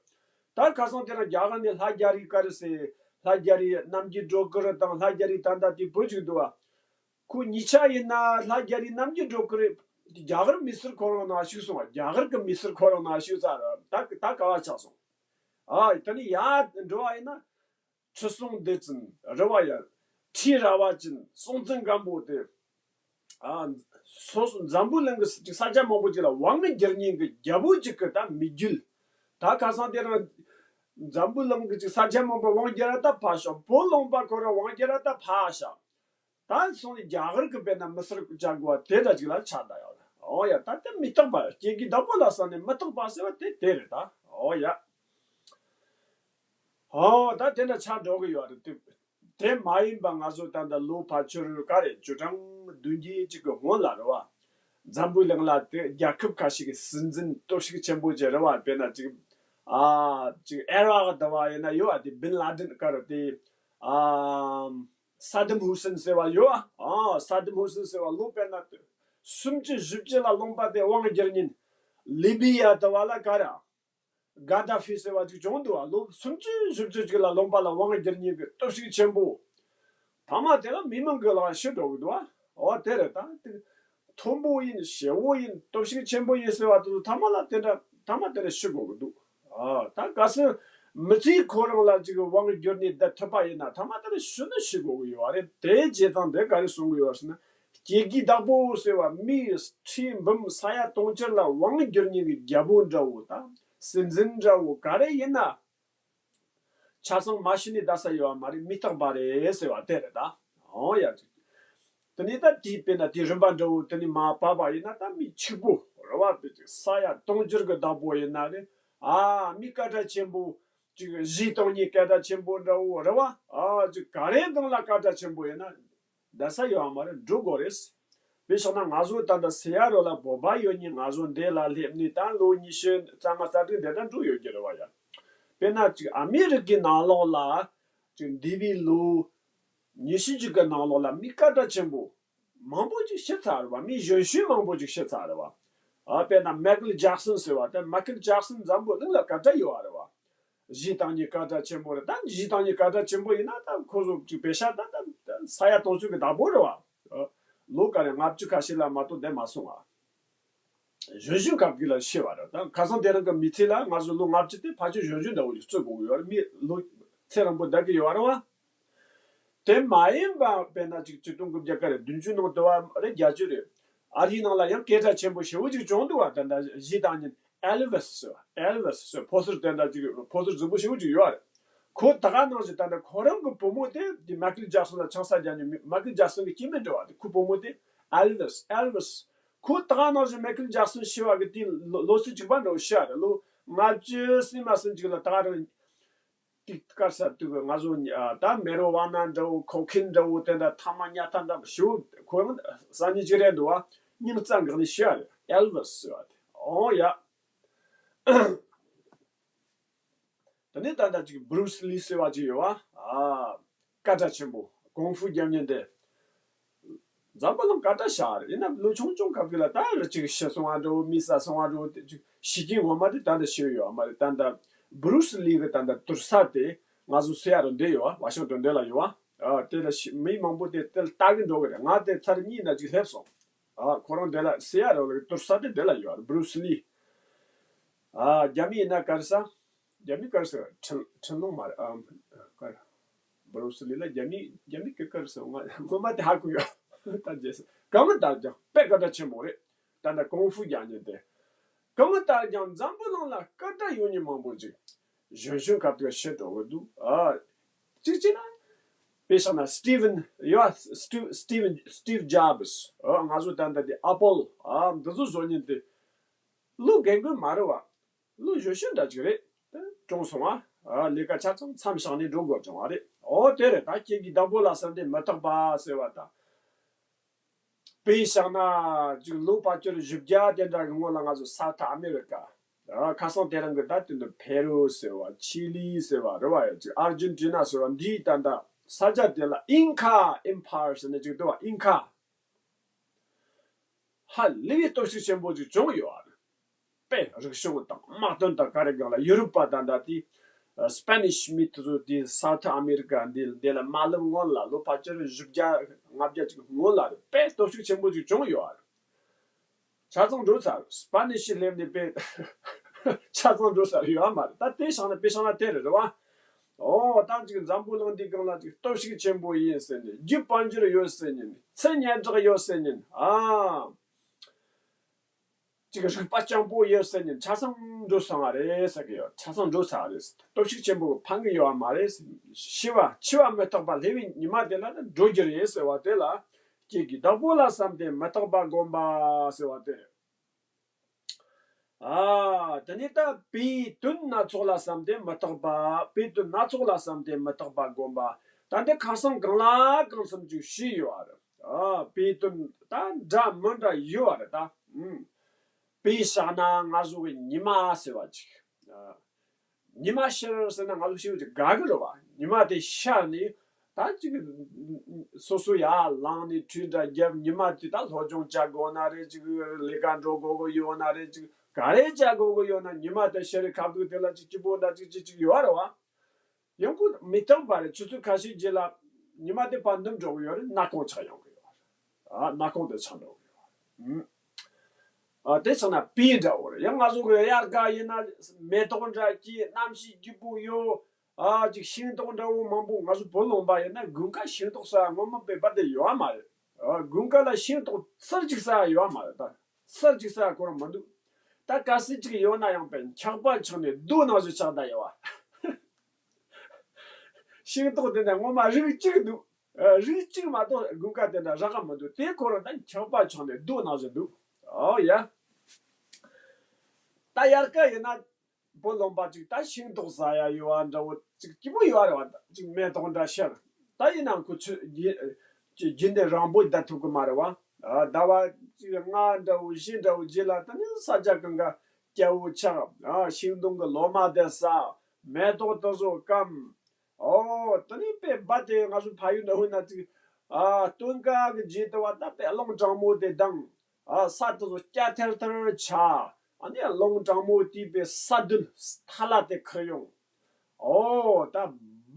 ད་ཁ་སང་དེར་རྒྱ་གར་ནས་ལྷ་རྒྱ་རི་ག་རེ་ཟེར། ལྷ་རྒྱ་རི་རྣམ་རྒྱལ་སྒྲོལ་དཀར་དང་ལྷ་རྒྱ་རི་ད་ད་དེ་བོད་ཅིག་འདུག་ཨ། ཁོ་གཉིས་ཆ་ཡིན་ན་ལྷ་རྒྱ་རི་རྣམ་རྒྱལ་སྒྲོལ་དཀར་རེད། རྒྱ་གར་མི་སེར་ཁོ་རང་ནང་ཞུགས་སོང་བ། རྒྱ་གར་གྱི་མི་སེར་ཁོ་རང་ནང་ཞུགས་ཚར་ད་ད་ག་བ་ཆགས་སོང་། ཨ་ད་ནི་ཡ་འགྲོ་བ་ཡིན་ན། ཁྲི་སྲོང་ལྡེ་བཙན་རེད་བ་ཡ། ཁྲི་རལ་པ་ཅན་སྲོང་བཙན་སྒམ་པོ་དེ། ཨ། སོ་སོ་འཛམ་བུ་གླིང་གི་ས་ཆ་མང་པོ་ཅིག་ལ་དབང་བསྒྱུར་མཁན་གྱི་རྒྱལ་པོ་ཅིག་གི་ད་མི་རྒྱུད། ད་ཁ་སང་དེ་རིང་འཛམ་བུ་གླིང་གི་ཅིག་ས་ཆ་མང་པོ་དབང་བསྒྱུར་ར་ད་ཕར་བཞག་བོད་ལུང་པ་ཁོ་རང་དབང་བསྒྱུར་ར་ད་ཕར་བཞག་ད་སོང་ནས་རྒྱ་གར་གྱི་དཔེར་ན་མི་སེར་བྱ་དགོས་པ་དེ་འདྲ་ཅིག་ལ་ཆགས་བསྡད་ཡོད་རེད། ཨོ་ཡ། ད་དེ་མི་རྟག་པ་སྐྱེ་དགུའི་བདག་པོ་ལ་བསམ་ནས་མི་རྟག་པ་ཟེར་བ་དེ་དེ་རེད་ད། ཨོ་ཡ། ཨོ་ད་དེ་འདྲ་ཆགས་འགྲོ་གི་ཡོད་རེད་དེ། དེ་མ་ཡིན་པ་ང་ཚོ་ད་ལྟ་ལོ་ཕལ་ཆེར་ག་རེ་བཅུ་གྲངས་བདུན་བརྒྱད་ཅིག་གི་སྔོན་ལ་རེད་བ། འཛམ་བུའི་གླིང་ལ་དེ་རྒྱལ་ཁབ་ཁ་ཤས་ཀྱི་སྲིད་འཛིན་སྟོབས་ཤུགས་ཆེན་པོ་ཅིག་རེད་བ། དཔེར་ན་ཅིག་ཨ་ཅིག་ཨེ་རག་དེ་བ་ཡིན་ན་ཡོད་བ། དེ་བིན་ལ་དིན་ག་རེ་དེ། ཨ། སཱ་དམ་ཧུ་སེན་ཟེར་བ་ཡོད་བ། ཨ། སཱ་དམ་ཧུ་སེན་ཟེར་བ་ལོ་དཔེར་ན་དེ་སུམ་ཅུ་བཞི་བཅུ་ལ་ལུང་པ་དེ་དབང་བསྒྱུར་མཁན། ལི་བི་ཡ་དེ་བ་ལ་ག་རེ། ག་དཱ་ཧྥི་ཟེར་བ་ཅིག་བྱུང་འདུག་བ། ལོ་སུམ་ཅུ་བཞི་བཅུ་ཅིག་ལ་ལུང་པ་ལ་དབང་བསྒྱུར་མཁན་གྱི་སྟོབས་ཤུགས་ཆེན་པོ། ཐ་མ་དེ་ལ་མི་མང་གི་ལ་ཤི་འགྲོ་གི་འདུག་བ། འོ་དེ་རེད་ད། དེ་མཐོན་པོ་ཡིན་ཞེ་བོ་ཡིན་སྟོབས་ཤུགས་ཆེན་པོ་ཡིན་ཟེར་བ་དེ་ཚོ་ཐ་མ་ལ་དེ་འདྲ་ཐ་མ་དེ་འདྲ་ཤི་དགོས་ཀྱི་འདུག་ཨ། ད་གལ་སྲིད་མི་ཚེ་ཁོ་རང་ལ་ཅིག་དབང་བསྒྱུར་ནས་བསྡད་ཐུབ་པ་ཡིན་ན་ཐ་མ་དེ་འདྲ་ཤི་ནི་ཤི་དགོས་ཀྱི་ཡོད་རེད། དེའི་རྗེས་ཙང་དེ་ག་རེ་གསུང་གི་ཡོད་ཟེར་ན། སྐྱེ་དགུའི་བདག་པོ་ཟེར་བ་མིའི་ཁྲི་འབུམ་ས་ཡ་དུང་ཕྱུར་ལ་དབང་བསྒྱུར་མཁན་གྱི་རྒྱལ་པོ་འདྲ་བོ་དང་སྲིད་འཛིན་འདྲ་བོ་ག་རེ་ཡིན་ན། ཆ་ཚང་མ་ཤི་ནས་བསྡད་ས་ཡོད་བ་མ་རེད། མི་རྟག་པ་རེད་ཟེར་བ་དེ་རེད་ད། འོ་ཡ། དེ་ནས་ད་དེའི་དཔེར་ན་དེའི་རིམ་པ་འདྲ་བོ་དེ་ནས་མར་བབས་པ་ཡིན་ན་ད་མི་ཕྱུག་པོ་རེད་བ། དཔེ་ཅིག་ས་ཡ་དུང་ཕྱུར་གྱི་བདག་པོ་ཡིན་ན་རེད། ཨ། མི་སྐད་གྲགས་ཆེན་པོ་ཅིག་གཞས་བཏང་མཁན་སྐད་གྲགས་ཆེན་པོ་འདྲ་བོ་རེད་བ། ཨ། ཅིག་ག་རེ་སྒང་ལ་སྐད་གྲགས་ཆེན་པོ་ཡིན་ན། བསྡད་ས་ཡོད་མ་རེད། འགྲོ་དགོས་རེད། དཔེ་བཞག་ན་ང་ཚོ་ད་ལྟ་སེ་ཡ་རོ་ལ་བོད་པ་ཡོད་མཁན་ང་ཚོ་འདི་ལ་སླེབས་ནས་ད་ལོ་ཉི་ཤུ་རྩ་ལྔ་རྩ་དྲུག་འདི་ལྟར་འགྲོ་ཡོད་ཀྱི་རེད་བ་ཡ། དཔེར་ན་ཅིག་ཨ་མི་རི་ཀའི་ནང་ལོགས་ལ་ཅིག་འདས་པའི་ལོ་ཉི་ཤུ་ཅིག་གི་ནང་ལོགས་ལ་མི་སྐད་གྲགས་ཆེན་པོ་མང་པོ་ཅིག་ཤི་ཚར་རེད་བ། མི་གཞོན་གཞོན་མང་པོ་ཅིག་ཤི་ཚར་རེད་བ། ཨ། དཔེར་ན་མའི་ཁལ་ཇེག་སོན་ཟེར་བ་དེ། མའི་ཁལ་ཇེག་སོན་འཛམ་བུ་གླིང་ལ་སྐད་གྲགས་ཡོད་རེད་བ། གཞས་བཏང་མཁན་སྐད་གྲགས་ཆེན་པོ་རེད། ད་གཞས་བཏང་མཁན་སྐད་གྲགས་ཆེན་པོ་ཡིན་ན་ད་ཁོ་ཚོ་ཅིག་པེ་ཤ་ད་ད་ས་ཡ་དུང་ཕྱུར་གྱི་བདག་པོ་རེད་བ། ལོ་ག་རེ་ལྔ་བཅུ་ཁ་ཤས་ལ་མ་གཏོགས་བསྡད་མ་སོང་བ། གཞོན་གཞོན་སྐབས་ཀྱི་ལ་ཤི་བ་རེད། ད་ཁ་སང་དེ་རིང་གི་མི་ཚེ་ལ་ང་ཚོ་ལོ་ལྔ་བཅུ་དེ་ཕལ་ཆེར་གཞོན་གཞོན་འདྲ་བོ་ཞིག་རྩོད་དགོས་ཀྱི་ཡོད་རེད། མི་ལོ་ཚེ་རིང་པོ་བསྡད་ཀྱི་ཡོད་རེད་བ། དེ་མ་ཡིན་པ་དཔེར་ན་ཅིག་ཆིག་སྟོང་དགུ་བརྒྱ་ག་རེ་བདུན་ཅུ་ནང་དུ་བ་རེད། བརྒྱད་ཅུ་རེད། ཨ་རིའི་ནང་ལ་ཡང་སྐད་གྲགས་ཆེན་པོ་ཞེ་བོ་ཅིག་བྱུང་འདུག་བ། ད་ལྟ་གཞས་བཏང་མཁན་ཨེལ་ཝིས་ཟེར་བ། ཨེལ་ཝིས་ཟེར། ཕོ་གསར་དེ་འདྲ་ཅིག་ཕོ་གསར་རྫིག་པོ་ཞེ་བོ་ཅིག་ཡོད་རེད། ཁོ་ད་ག་ནང་བཞིན་ད་ལྟ་ཁོ་རང་གི་བུ་མོ་དེ་དེ་མའི་ཁལ་ཇེག་སོན་ལ་ཆང་ས་རྒྱག་མཁན་མའི་ཁལ་ཇེག་སོན་གྱི་སྐྱེ་དམན་འདྲ་བ་དེ། ཁོའི་བུ་མོ་དེ་ཨེལ་ཝིས། ཨེལ་ཝིས། ཁོ་ད་ག་ནང་བཞིན་མའི་ཁལ་ཇེག་སོན་ཤི་བ་གི་དེ་ལོ་ལོ་ཚོད་གཅིག་པ་འདྲ་བོ་ཤི་བ་རེད། ལོ་ལྔ་བཅུ་ཟིན་མ་ཟིན་ཅིག་ལ་ད་ག་རང་། ཏིག་དཀར་ས་དུག་ང་ཚོ་ཉ་ད་མེ་རོ་ཝ་ན་འདྲ་བོ་ཁོ་ཁེན་འདྲ་བོ་དེ་འདྲ་ཐ་མག་ཉལ་ཐ་འདྲ་བོ་ཞུ། ཁོ་ཡང་སང་ཉིན་ཅིག་རེད་འདུག་བ། སྙིང་རྩ་འགག་ནས་ཤི་ཡ་རེད། ཨེལ་ཝིས་ཟེར་བ་དེ། ཨོ་ཡ། དེ་ནས་ད་ལྟ་ཅིག་བུ་རུ་སི་ལི་ཟེར་བ་ཅིག་ཡོད་བ། ཨ། སྐད་གྲགས་ཆེན་པོ་ཀུང་ཧྥུ་རྒྱག་མཁན་དེ། འཛམ་བུ་གླིང་སྐད་གྲགས་ཤར་ཡིན་ན་ལོ་ཆུང་ཆུང་སྐབས་ཀྱི་ལ་ད་རི་ཅིག་ཤི་སོང་བ་འགྲོ། མི་ས་སོང་བ་འགྲོ། དེ་ཅིག་ཤི་རྐྱེན་ངོ་མ་དེ་ད་ལྟ་ཤི་ཡོད་མ་རེད། ད་ལྟ་བུ་རུ་སི་ལི་གི་ད་ལྟ་དུར་ས་དེ་ང་ཚོ་སེ་ཡ་རུ་འདི་ཡོད་བ། ཝ་ཤིང་ཏོན་འདི་ལ་ཡོད་བ། ཨ། དེ་ལ་ཤི་མི་མང་པོ་དེ་དེ་ལ་ལྟ་གི་འགྲོ་གི་རེད། ང་དེ་ཚར་གཉིས་ན་ཅིག་སླེབས་སོང་། ཨ། ཁོ་རང་དེ་ལ་སེ་ཡ་རུ་ལ་དུར་ས་དེ་འདི་ལ་ཡོད་བ་རེད། བུ་རུ་སི་ལི། ཨ། རྒྱ་མི་ཡིན་ན་ག་རེ་ཟ། རྒྱ་མི་ག་རེ་ཟེར། ཁྲིན་ཁྲིན་ལུང་མ་རེད། ཨ། ག་རེ། བུ་རུ་སི་ལི་ལ་རྒྱ་མི་རྒྱ་མི་གི་ག་རེ་ཟེར། ང་ངོ་མ་དེ་ཧ་གོ་ཡོད། ད་རྗེས་སུ་གང་ལྟར་ཀྱང་དཔེ་སྐད་གྲགས་ཆེན་པོ་རེད། ད་ལྟ་ཀུང་ཧྥུ་རྒྱག་མཁན་དེ། གང་ལྟར་ཀྱང་འཛམ་བུ་གླིང་ལ་སྐད་གྲགས་ཡོད་མཁན་མང་པོ་ཅིག་གཞོན་གཞོན་སྐབས་དུ་ཤི་འགྲོ་གི་འདུག་ཨ། གཅིག་བྱས་ན། དཔེ་བཞག་ན་སི་ཊི་ཝན་ཡོད། སི་ཊི་སི་ཊི་ཝན་སི་ཊིབ་ཇོབ་སི། ཨ། ང་ཚོ་ད་ལྟ་དེ་ཨ་པལ། ཨ། འདི་ཚོ་བཟོ་མཁན་དེ། ལོ་རྒན་རྒོན་མ་རེད་བ། ལོ་གཞོན་གཞོན་འདྲ་ཅིག་རེད། དེ་གྲོངས་སོང་བ། ཨ། ལས་ཀ་ཆ་ཚང་མཚམས་བཞག་ནས་འགྲོ་དགོས་བྱུང་བ་རེད། ཨོ་དེ་རེད། ད་སྐྱེ་དགུའི་བདག་པོ་ལ་བསམ་སྟེ་མི་རྟག་པ་ཟེར་བ་དང་། དཔེ་བཞག་ན་ཅིག་ལོ་ཕལ་ཆེར་བཞི་བརྒྱ་དེ་འདྲ་གི་སྔོན་ལ་ང་ཚོ་སའུ་ཐི་ཨ་མེ་རི་ཀ། ཨ། ཁ་སང་དེ་རིང་གི་ད་དེ་འདྲ་ཕེ་རུ་ཟེར་བ། ཆི་ལི་ཟེར་བ་རེད་བ། ཡ་ཅིག་ཨར་ཇེན་ཊི་ན་ཟེར་བ། འདིའི་ད་ལྟ་ས་ཆ་དེ་ལ་ཨིན་ཁ་ཨེམ་པ་ཡར་ཟེར་ནས་ཅིག་འདུག་བ། ཨིན་ཁ། ཧ་ལས་པའི་སྟོབས་ཤུགས་ཆེན་པོ་ཅིག་བྱུང་ཡོད་རེད། དཔེ་རིག་གཞུང་དང་དམག་དོན་དང་ག་རེ་གང་ལ་ཡུ་རོབ་པ་དང་འདྲ་དེ། སི་པེ་ནིཤ་མི་དེ་ཚོ་དེ་སའུ་ཐི་ཨ་མེ་རི་ཀ་འདི་འདི་ལ་མ་སླེབས་སྔོན་ལ་ལོ་ཕལ་ཆེར་བཞི་བརྒྱ་ལྔ་བརྒྱ་ཅིག་སྔོན་ལ་རེད། དཔེ་སྟོབས་ཤུགས་ཆེན་པོ་ཅིག་བྱུང་ཡོད་རེད། ཆ་ཚང་འགྲོ་ཚར། སི་པེ་ནིཤ་སླེབས་ནས་དཔེ་ཆ་ཚང་འགྲོ་ཚར་ཡོད་མ་རེད། ད་དེ་བཞག་ན་དཔེ་བཞག་ན་དེ་རེད་རེད་བ། ཨོ་ད་ཅིག་འཛམ་བུ་གླིང་འདིའི་སྒང་ལ་ཅིག་སྟོབས་ཤུགས་ཆེན་པོ་ཡིན་ཟེར་ནས། རྒྱུད་དཔལ་འབྱོར་ཡོད་ཟེར་ནས། ཚེ་སྙན་གྲགས་ཡོད་ཟེར་ནས། ཨ། ཅིག་རིག་པ་སྤྱང་པོ་ཡོད་ཟེར་ནས་ཆ་ཚང་འགྲོ་སོང་བ་རེད་ཟེར་གི་ཡོད། ཆ་ཚང་འགྲོ་ཚར་རེད། སྟོབས་ཤུགས་ཆེན་པོ་ཕན་གི་ཡོད་བ་མ་རེད། ཤི་བ་འཆི་བ་མི་རྟག་པ་སླེབས་པའི་ཉི་མ་དེ་ལ་ནི་འགྲོ་རྒྱུ་རེད་ཟེར་བ་དེ་ལ་སྐྱེ་གི། བདག་པོ་ལ་བསམས་ཏེ་མི་རྟག་པ་བསྒོམ་པ་ཟེར་བ་དེ་རེད། ཨ། དེ་ནས་ད་པའི་དོན་སྣ་ཚོགས་ལ་བསམས་ཏེ་མི་རྟག་པ། པའི་དོན་སྣ་ཚོགས་ལ་བསམས་ཏེ་མི་རྟག་པ་བསྒོམ་པ། ད་འདི་ཁ་སང་གང་ལ་གང་འཚམ་ཅིག་ཞུས་ཡོད་རེད། ཨ། པའི་དོན་ད་འདྲ་མི་འདྲ་ཡོད་རེད་ད། ཨུམ། པའི་ཕྱག་ན་ང་ཚོ་གི་ཉི་མ་ཟེར་བ་ཅིག། ཨ། ཉི་མ་ཤར་ཟེར་ན་ང་ཚོ་ཞེ་པོ་ཅིག་དགའ་གི་རེད་བ། ཉི་མ་དེ་ཤར་ནས་ད་ཅིག་སོ་སོ་ཡར་ལངས་ནས་གྲོས་འདྲ་བརྒྱབ། ཉི་མ་དེ་ད་སློབ་སྦྱོང་བྱ་དགོས་ན་རེད། ཅིག་ལས་ཀ་འགྲོ་དགོས་ཀྱི་ཡོད་ན་རེད། ཅིག་ག་རེ་བྱ་དགོས་ཀྱི་ཡོད་ན་ཉི་མ་དེ་ཤར་རེ་ཁ་ཐུག་དེ་ལ་ཅིག་སྐྱིད་པོ་འདྲ་ཅིག་ཅིག་ཅིག་ཡོད་རེད་བ། ཡང་ཁོ་མི་རྟག་པ་རེད། ཆུ་ཚོད་ཁ་ཤས་རྗེས་ལ་ཉི་མ་དེ་ཕར་ནུབ་འགྲོ་གི་ཡོད་རེད། ནག་ཁུང་ཆགས་ཡོང་གི་ཡོད་རེད། ཨ། ནག་ཁུང་དེ་ཆགས་འགྲོ་གི་ཡོད་རེད། ཨ། དེ་ཆགས་ན་པའི་འདྲ་བོ་རེད། ཡང་ང་ཚོ་གི་དབྱར་ཁ་ཡིན་ན་མེ་ཏོག་འདྲ་སྐྱེས། གནམ་གཤིས་སྐྱིད་པོ་ཡོད། ཨ། ཅིག་ཤིང་ཏོག་འདྲ་བོ་མང་པོ། ང་ཚོ་བོད་ལུང་པ་ཡིན་ན་དགུན་ཁ་ཤིང་ཏོག་ཟ་ཡ་ངོ་མ་དཔེ་རྦད་དེ་ཡོད་མ་རེད། ཨ། དགུན་ཁ་ལ་ཤིང་ཏོག་ཚར་གཅིག་ཟ་ཡ་ཡོད་མ་རེད་ད། ཚར་གཅིག་ཟ་ཡ་ཁོ་རང་མི་འདུག། ད་གལ་སྲིད་ཅིག་ཡོད་ན་ཡང་དཔེ་འཁྱག་པ་ཆགས་ནས་རྡོ་ནང་བཞིན་ཆགས་བསྡད་ཡོད་བ། ཤིང་ཏོག་དེ་འདྲ་ངོ་མ་རིགས་གཅིག་འདུག། ཨ། རིགས་གཅིག་མ་གཏོགས་དགུན་ཁ་དེ་འདྲ་རག་གི་མི་འདུག། དེ་ཁོ་རང་ད་འཁྱག་པ་ཆགས་ནས་རྡོ་ནང་བཞིན་འདུག། ཨོ་ཡ། ད་དབྱར་ཁ་ཡིན་ན་བོད་ལུང་པ་ཅིག་ད་ཤིང་ཏོག་ཟ་ཡ་ཡོད་བ་འདྲ་བོ་ཅིག་སྐྱིད་པོ་ཡོད་རེད་བ། ཅིག་མེ་ཏོག་འདྲ་ཤར། ད་ཡིན་ནའང་ཁོ་ཆུ་རྒྱུན་རྒྱུན་ལྡན་རིང་པོ་བསྡད་ཐུབ་གི་མ་རེད་བ། ཨ། ཟླ་བ་ཅིག་ལྔ་འདྲ་བོ་བཞི་འདྲ་བོ་རྗེས་ལ་ད་ནི་ས་ཆ་གང་ག་སྐྱ་བོ་ཆགས། ཨ། ཤིང་སྡོང་གི་ལོ་མ་དེ་ཟ། མེ་ཏོག་དེ་ཚོ་སྐམ། ཨོ། དེ་ནས་དཔེ་རྦད་དེ་ང་ཚོ་ཕ་ཡུལ་འདྲ་བོ་ན་ཅིག། ཨ། སྟོན་ཁ་གི་རྗེས་དེ་བ་ད་དཔེ་རླུང་གྲང་མོ་དེ་ལྡང་། ཨ། ས་དེ་ཚོ་སྐྱ་ཐེར་ཐེར་ཆགས། ཨ་ནི་རླུང་གྲང་མོ་དེས་དཔེ་ས་རྡུལ་ཐལ་བ་དེ་འཁུར་ཡོང་། ཨོ། ད་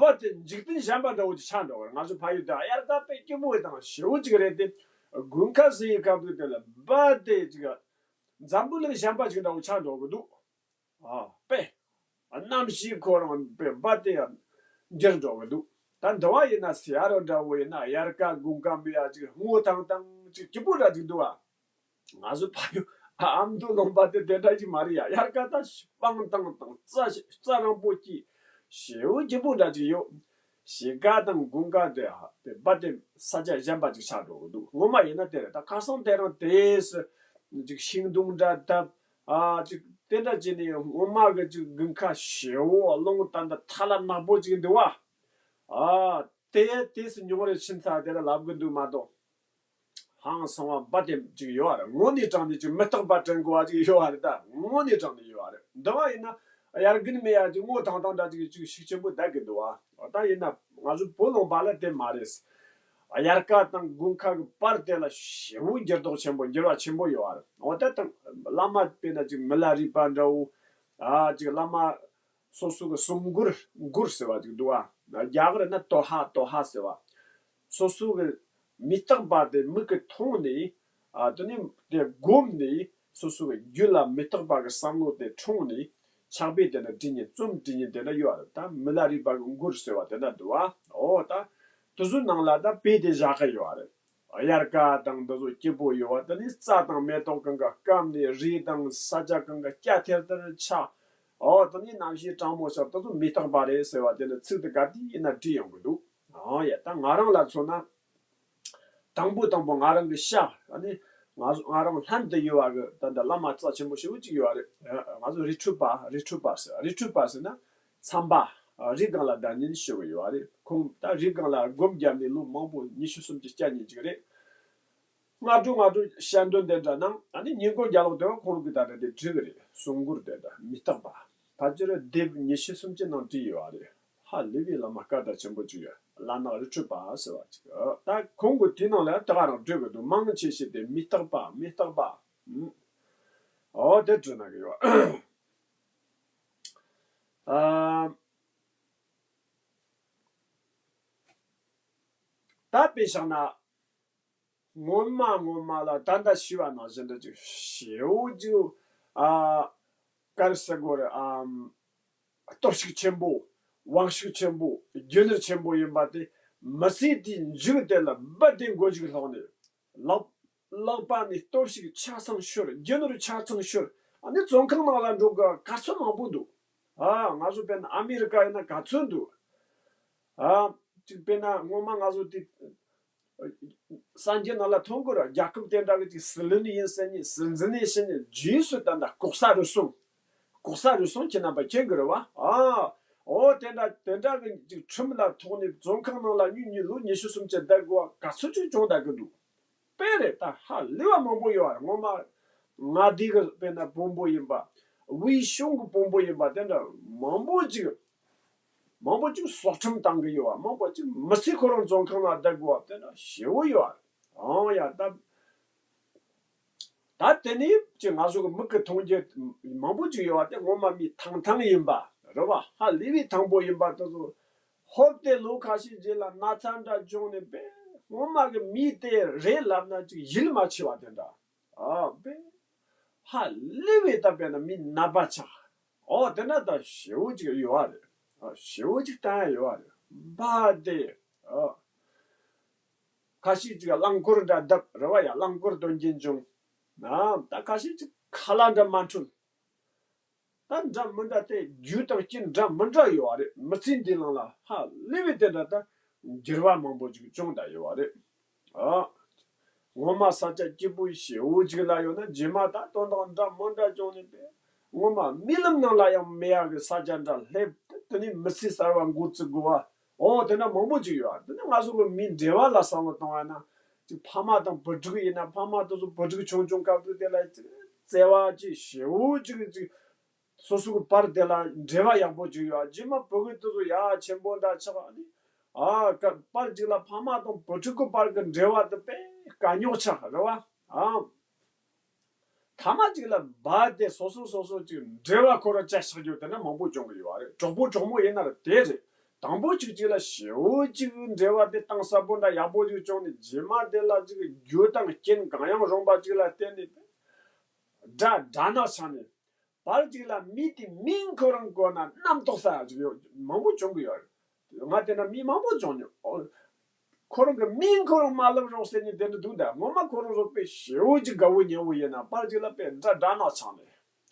རྦད་དེ་འཇིག་རྟེན་གཞན་པ་འདྲ་བོ་ཅིག་ཆགས་འགྲོ་བར། ང་ཚོ་ཕ་ཡུལ་དུ་དབྱར་ཁ་དཔེ་སྐྱིད་པོ་དང་ཞེ་པོ་ཅིག་རེད་དེ། དགུན་ཁ་ཟེར་ཡི་སྐབས་དུས་དེ་ལ་རྦད་དེ་ཅིག་འཛམ་བུ་གླིང་གཞན་པ་ཅིག་འདྲ་བོ་ཆགས་འགྲོ་གི་འདུག། ཨ། དཔེ། གནམ་གཤིས་ཁོ་རང་དཔེ་རྦད་དེ་འགྱུར་འགྲོ་གི་འདུག། ད་འདི་བ་ཡིན་ན་ཟེར་ཡ་རོ་འདྲ་བོ་ཡིན་ན་དབྱར་ཁ་དགུན་ཁ་མི་ཡ་ཅིག་སྔོ་ཐང་ཐང་ཅིག་སྐྱིད་པོ་འདྲ་ཅིག་འདུག་ཨ། ང་ཚོ་ཕ་ཡུལ་ཨ་མདོ་ལུང་པ་དེ་དེ་འདྲ་ཅིག་མ་རེད་ཡ། དབྱར་ཁ་ད་སྤང་ཐང་དང་རྩྭ་རྩྭ་རིང་པོ་སྐྱེས། ཞེ་པོ་སྐྱིད་པོ་འདྲ་ཅིག་ཡོད། ཕྱེད་ཀ་དང་དགུན་ཁ་དེ་ཧ་དེ་རྦད་དེ་ས་ཆ་གཞན་པ་ཅིག་ཆགས་འགྲོ་གི་འདུག། སྔོན་མ་ཡིན་ན་དེ་རེད། ད་ཁ་སང་དེ་རིང་དེ་སུ་ཅིག་ཤིང་སྡོང་འདྲ་བཏབ། ཨ། ཅིག་དེ་འདྲ་བྱས་ནས་སྔོན་མ་གི་ཅིག་དགུན་ཁ་ཞེ་པོ་རླུང་ད་འདི་ཐལ་བ་ནག་པོ་ཅིག་འདུག་བ། ཨ། དེ་དེ་སུ་མྱོང་རེ་ཕྱིན་ཚར་དེ་ལ་ལབ་གི་འདུག་མ་གཏོགས། ཧང་སང་བ་རྦད་དེ་ཅིག་ཡོད་རེད། དངོས་གནས་དྲང་གནས་ཅིག་མི་རྟག་པ་དྲན་དགོས་པ་ཅིག་ཡོད་རེད། ད་དངོས་གནས་དྲང་གནས་ཡོད་རེད། འདི་བ་ཡིན་ན་དབྱར་དགུན་མེད་ཡ་ཅིག་སྔོ་ཐང་ཐང་འདྲ་ཅིག་ཅིག་ཤུགས་ཆེན་པོ་བསྡད་གི་འདུག་བ། ད་ཡིན་ན་ང་ཚོ་བོད་ལུང་པ་ལ་དེ་མ་རེད། དབྱར་ཁ་དང་དགུན་ཁ་གི་བར་དེ་ལ་ཞེ་པོ་འགྱུར་ལྡོག་ཆེན་པོ་འགྱུར་བ་ཆེན་པོ་ཡོད་རེད། འོ་ད་དང་བླ་མ་དཔེར་ན་ཅིག་མི་ལ་རས་པ་འདྲ་བོ། ཨ། ཅིག་བླ་མ་སོ་སོ་གི་གསུང་མགུར་མགུར་ཟེར་བ་ཅིག་འདུག་བ། རྒྱ་གར་ན་དོ་ཧ་དོ་ཧ་ཟེར་བ། སོ་སོ་གི་མི་རྟག་པ་དེ་མིག་གིས་མཐོང་ནས། ཨ། དེ་ནས་དེ་བསྒོམས་ནས་སོ་སོ་གི་རྒྱུད་ལ་མི་རྟག་པ་གི་བསམ་བློ་དེ་འཁྲུངས་ནས་ཕྱག་དཔེ་དེ་འདྲ་བྲིས་ནས་རྩོམ་བྲིས་ནས་དེ་འདྲ་ཡོད་རེད། ད་མི་ལ་རས་པ་གི་མགུར་ཟེར་བ་དེ་འདྲ་འདུག་བ། འོ་ད་དེ་ཚོའི་ནང་ལ་ད་དཔེ་དེ་བཞག་གི་ཡོད་རེད། དབྱར་ཁ་དང་འདི་ཚོ་སྐྱིད་པོ་ཡོད་བ། དེ་ནས་རྩྭ་དང་མེ་ཏོག་གང་ག་སྐམ་ནས་རི་དང་ས་ཆ་གང་ག་སྐྱ་ཐེར་ཐེར་ཆགས། འོ་དེ་ནས་གནམ་གཤིས་གྲང་མོ་ཆགས། དེ་ཚོ་མི་རྟག་པ་རེད་ཟེར་བ་དེ་འདྲ་ཚིག་དེ་ག་དུས་ཡིན་ན་བྲིས་ཡོང་གི་འདུག། ཨོ་ཡ། ད་ང་རང་ལ་མཚོན་ན། དང་པོ་དང་པོ་ང་རང་གི་ཤག་ཨ་ནི་ང་ང་རང་ལྷན་དུ་ཡོད་པ་གི་ད་ལྟ་བླ་མ་རྩ་ཆེན་པོ་ཞེ་པོ་ཅིག་ཡོད་རེད། ང་ཚོ་རི་ཁྲོད་པ། རི་ཁྲོད་པ་ཟེར། རི་ཁྲོད་པ་ཟེར་ན་མཚམས་པ། རི་སྒང་ལ་བསྡད་མཁན་ཞུ་གི་ཡོད་རེད། ཁོང་ད་རི་སྒང་ལ་སྒོམ་བརྒྱབ་ནས་ལོ་མང་པོ་ཉི་ཤུ་སུམ་ཅུ་བསྐྱལ་མཁན་ཅིག་རེད། སྔ་དྲོ་སྔ་དྲོ་ཞལ་འདོན་དེ་འདྲ་གནང་། ཨ་ནི་ཉིན་གུང་རྒྱབ་ལོགས་དེ་བ་ཁོང་གིས་ད་ལྟ་དེ་བྲིས་གི་རེད། གསུང་མགུར་དེ་འདྲ་མི་རྟག་པ། ཕལ་ཆེར་དེབ་ཉི་ཤུ་སུམ་ཅུ་ནང་བྲིས་ཡོད་རེད། ཧ་ལས་པའི་བླ་མ་སྐད་གྲགས་ཆེན་པོ་ཅིག་ཡོད། བླ་ནག་རི་ཁྲོད་པ་ཟེར་བ་ཅིག། ད་ཁོང་གིས་དེའི་ནང་ལ་ད་ག་རང་བྲིས་གི་འདུག། མང་ཆེ་ཤོས་དེ་མི་རྟག་པ། མི་རྟག་པ། ཨོ་དེ་བྲིས་གནང་གི་ཡོད། ཨ། ད་དཔེ་བཞག་ན། སྔོན་མ་སྔོན་མ་ལ་ད་ལྟ་ཞུས་པ་ནང་བཞིན་དུ་ཅིག་ཞེ་པོ་ཅིག། ཨ། ག་རེ་ཟེར་དགོས་རེད། ཨམ། སྟོབས་ཤུགས་ཆེན་པོ། དབང་ཕྱུག་ཆེན་པོ་རྒྱུ་ནོར་ཆེན་པོ་ཡིན་པ་དེ། མི་ཚེ་དེའི་མཇུག་དེ་ལ་རྦད་དེ་མགོ་མཇུག་སློག་ནས། ལག་ལག་པ་ནས་སྟོབས་ཤིག་ཆ་ཚང་ཤོར། རྒྱུ་ནོར་ཆ་ཚང་ཤོར། ཨ་ནི་བཙོན་ཁང་ནང་ལ་འགྲོ་དགོས་ག་ཚོད་མང་པོ་འདུག་ཨ། ང་ཚོ་དཔེར་ན་ཨ་མི་རི་ཀ་ཡིན་ན་ག་ཚོད་འདུག་ཨ། གཅིག་དཔེར་ན་སྔོན་མ་ང་ཚོ་དེ་གསར་འགྱུར་ནང་ལ་མཐོང་གི་རེད། རྒྱལ་ཁབ་དེ་འདྲ་གི་ཅིག་སྲིད་བློན་ཡིན་ཟེར་ནས། སྲིད་འཛིན་ཡིན་ཟེར་ནས། རྗེས་སུ་ད་ལྟ་ལྐོག་ཟ་རུལ་སུངས། ལྐོག་ཟ་རུལ་སུངས་ཁྱེད་རྣམ་པ་མཁྱེན་གི་རེད་བ། ཨ། འོ་དེ་འདྲ་དེ་འདྲ་གི་ཅིག་ཁྲིམས་ལ་ཐོགས་ནས་བཙོན་ཁང་ནང་ལ་ཉིན་གཉིས་ལོ་ཉི་ཤུ་སུམ་ཅུ་བསྡད་དགོས་པ་ག་ཚོད་ཅིག་བྱུང་བསྡད་གི་འདུག་དཔེ་རེད། ད་ཧ་ལས་པ་མང་པོ་ཡོད་རེད། སྔོན་མ་མངའ་སྡེ་གི་དཔེར་ན་དཔོན་པོ་ཡིན་པ། དབུས་གཞུང་གི་དཔོན་པོ་ཡིན་པ་དེ་འདྲ་མང་པོ་ཅིག་མང་པོ་ཅིག་སྲོག་ཁྲིམས་བཏང་གི་ཡོད་པ། མང་པོ་ཅིག་མི་ཚེ་ཁོ་རང་བཙོན་ཁང་ལ་བསྡད་དགོས་པ་དེ་འདྲ་ཞེ་པོ་ཡོད་རེད། ཨང་ཡ། ད་ད་དེ་ནས་ཅིག་ང་ཚོ་གི་མིག་གི་མཐོང་རྒྱུ་མང་པོ་ཅིག་ཡོད་པ་དེ་སྔོན་མ་མི་ཐང་ཐང་ཡིན་པ་རེད་བ། ཧ་ལས་པའི་ཐང་པོ་ཡིན་པ་དེ་ཚོ། ཧོབ་སྟེ་ལོ་ཁ་ཤས་རྗེས་ལ་ན་ཚ་འདྲ་བྱུང་ནས་པས། སྔོན་མ་གི་མི་དེ་རེད་ལབ་ན་ཅིག་ཡིད་མ་ཆེས་པ་དེ་འདྲ། ཨ་པས། ཧ་ལས་པའི་ད་དཔེར་ན་མི་ནད་པ་ཆགས། ཨོ་དེ་འདྲ་ད་ཞེ་པོ་ཅིག་ཡོད་རེད། ཨ། ཞེ་པོ་ཅིག་བསྟན་ཡ་ཡོད་རེད། བ་དེ། ཨ། ཁ་ཤས་ཅིག་རླངས་འཁོར་འདྲ་བརྡབ་རེད་བ། ཡ། རླངས་འཁོར་དོན་རྐྱེན་བྱུང་། ཨ། ད་ཁ་ཤས་ཅིག་ཁ་ལག་འདྲ་མ་འཁྲུད། ད་འདྲ་མི་འདྲ་དེ་རྒྱུ་དང་རྐྱེན་འདྲ་མི་འདྲ་ཡོད་རེད། མི་ཚེ་འདི་ནང་ལ་ཧ་ལས་པའི་དེ་འདྲ་ད་འགྱུར་བ་མང་པོ་ཅིག་བྱུང་བསྡད་ཡོད་རེད། ཨ། སྔོན་མ་ས་ཆ་སྐྱིད་པོ་ཞེ་པོ་ཅིག་ལ་ཡོད་ན། རྗེས་མ་ད་དོན་དག་འདྲ་མི་འདྲ་བྱུང་ནས་པས། སྔོན་མ་རྨི་ལམ་ནང་ལ་ཡང་མེད་ཡག་གི་ས་ཆ་འདྲ་སླེབས། དེ་ནས་མི་ཚེ་གསར་བ་འགོ་བཙུགས་དགོས་པ། ཨོ་དེ་འདྲ་མང་པོ་ཅིག་ཡོད། དེ་ནས་ང་ཚོ་གི་མིའི་འབྲེལ་བ་ལ་བསམ་བློ་གཏོང་བ་ན། ཅིག་ཕ་མ་དང་བུ་ཕྲུག་ཡིན་ན། ཕ་མ་དེ་ཚོ་བུ་ཕྲུག་ཆུང་ཆུང་སྐབས་དུས་དེ་ལ་བརྩེ་བ་ཅིག་ཞེ་པོ་ཅིག་ཅིག་སོ་སོ་གི་པར་དེ་ལ་འབྲེལ་བ་ཡག་པོ་ཅིག་ཡོད། རྗེས་མ་བུ་གུ་དེ་ཚོ་ཡ་ཆེན་པོ་འདྲ་ཆགས་ནི། ཨ། ཀ་པར་ཅིག་ལ་ཕ་མ་དང་བུ་ཕྲུག་གི་བར་གི་འབྲེལ་བ་དེ་དཔེ་དཀའ་རྙོག་ཆགས་རེད་བ། ཨ། ཐ་མ་ཅིག་ལ་བ་དེ་སོ་སོ་སོ་སོ་ཅིག་འབྲེལ་བ་ཁོ་རང་བཅད་ཆགས་རྒྱུ་དེ་འདྲ་མང་པོ་བྱུང་གི་ཡོད་རེད། གྲོགས་པོ་གྲོགས་མོ་ཡིན་ན་ར་དེ་རེད། དང་པོ་ཅིག་ཅིག་ལ་ཞེ་པོ་ཅིག་འབྲེལ་བ་དེ་གཏིང་ཟབ་པོ་འདྲ་ཡག་པོ་ཅིག་བྱུང་ནས། རྗེས་མ་དེ་ལ་ཅིག་རྒྱུ་དང་རྐྱེན་གང་ཡང་རུང་བ་ཅིག་ལ་བརྟེན་ནས་དགྲ་དགྲ་ནག་ཆགས་ནས། བར་ཅིག་ལ་མི་དེ་མིང་ཁོ་རང་གོ་ན་རྣམ་རྟོག་ཟ་ཡ་ཅིག་ཡོད། མང་པོ་བྱུང་གི་ཡོད་རེད། ང་དེ་འདྲ་མི་མང་པོ་བྱུང་མྱོང་། ཨོ། ཁོ་རང་གི་མིང་ཁོ་རང་མ་ལབ་རོགས་ཟེར་ནས་དེ་འདྲ་འདུག་ད་ངོ་མ་ཁོ་རང་རོགས་པས་ཞེ་པོ་ཅིག་དགའ་བོ་ཉེ་བོ་ཡིན་ན། བར་ཅིག་ལ་དཔེ་འདྲ་དགྲ་ནག་ཆགས་ནས།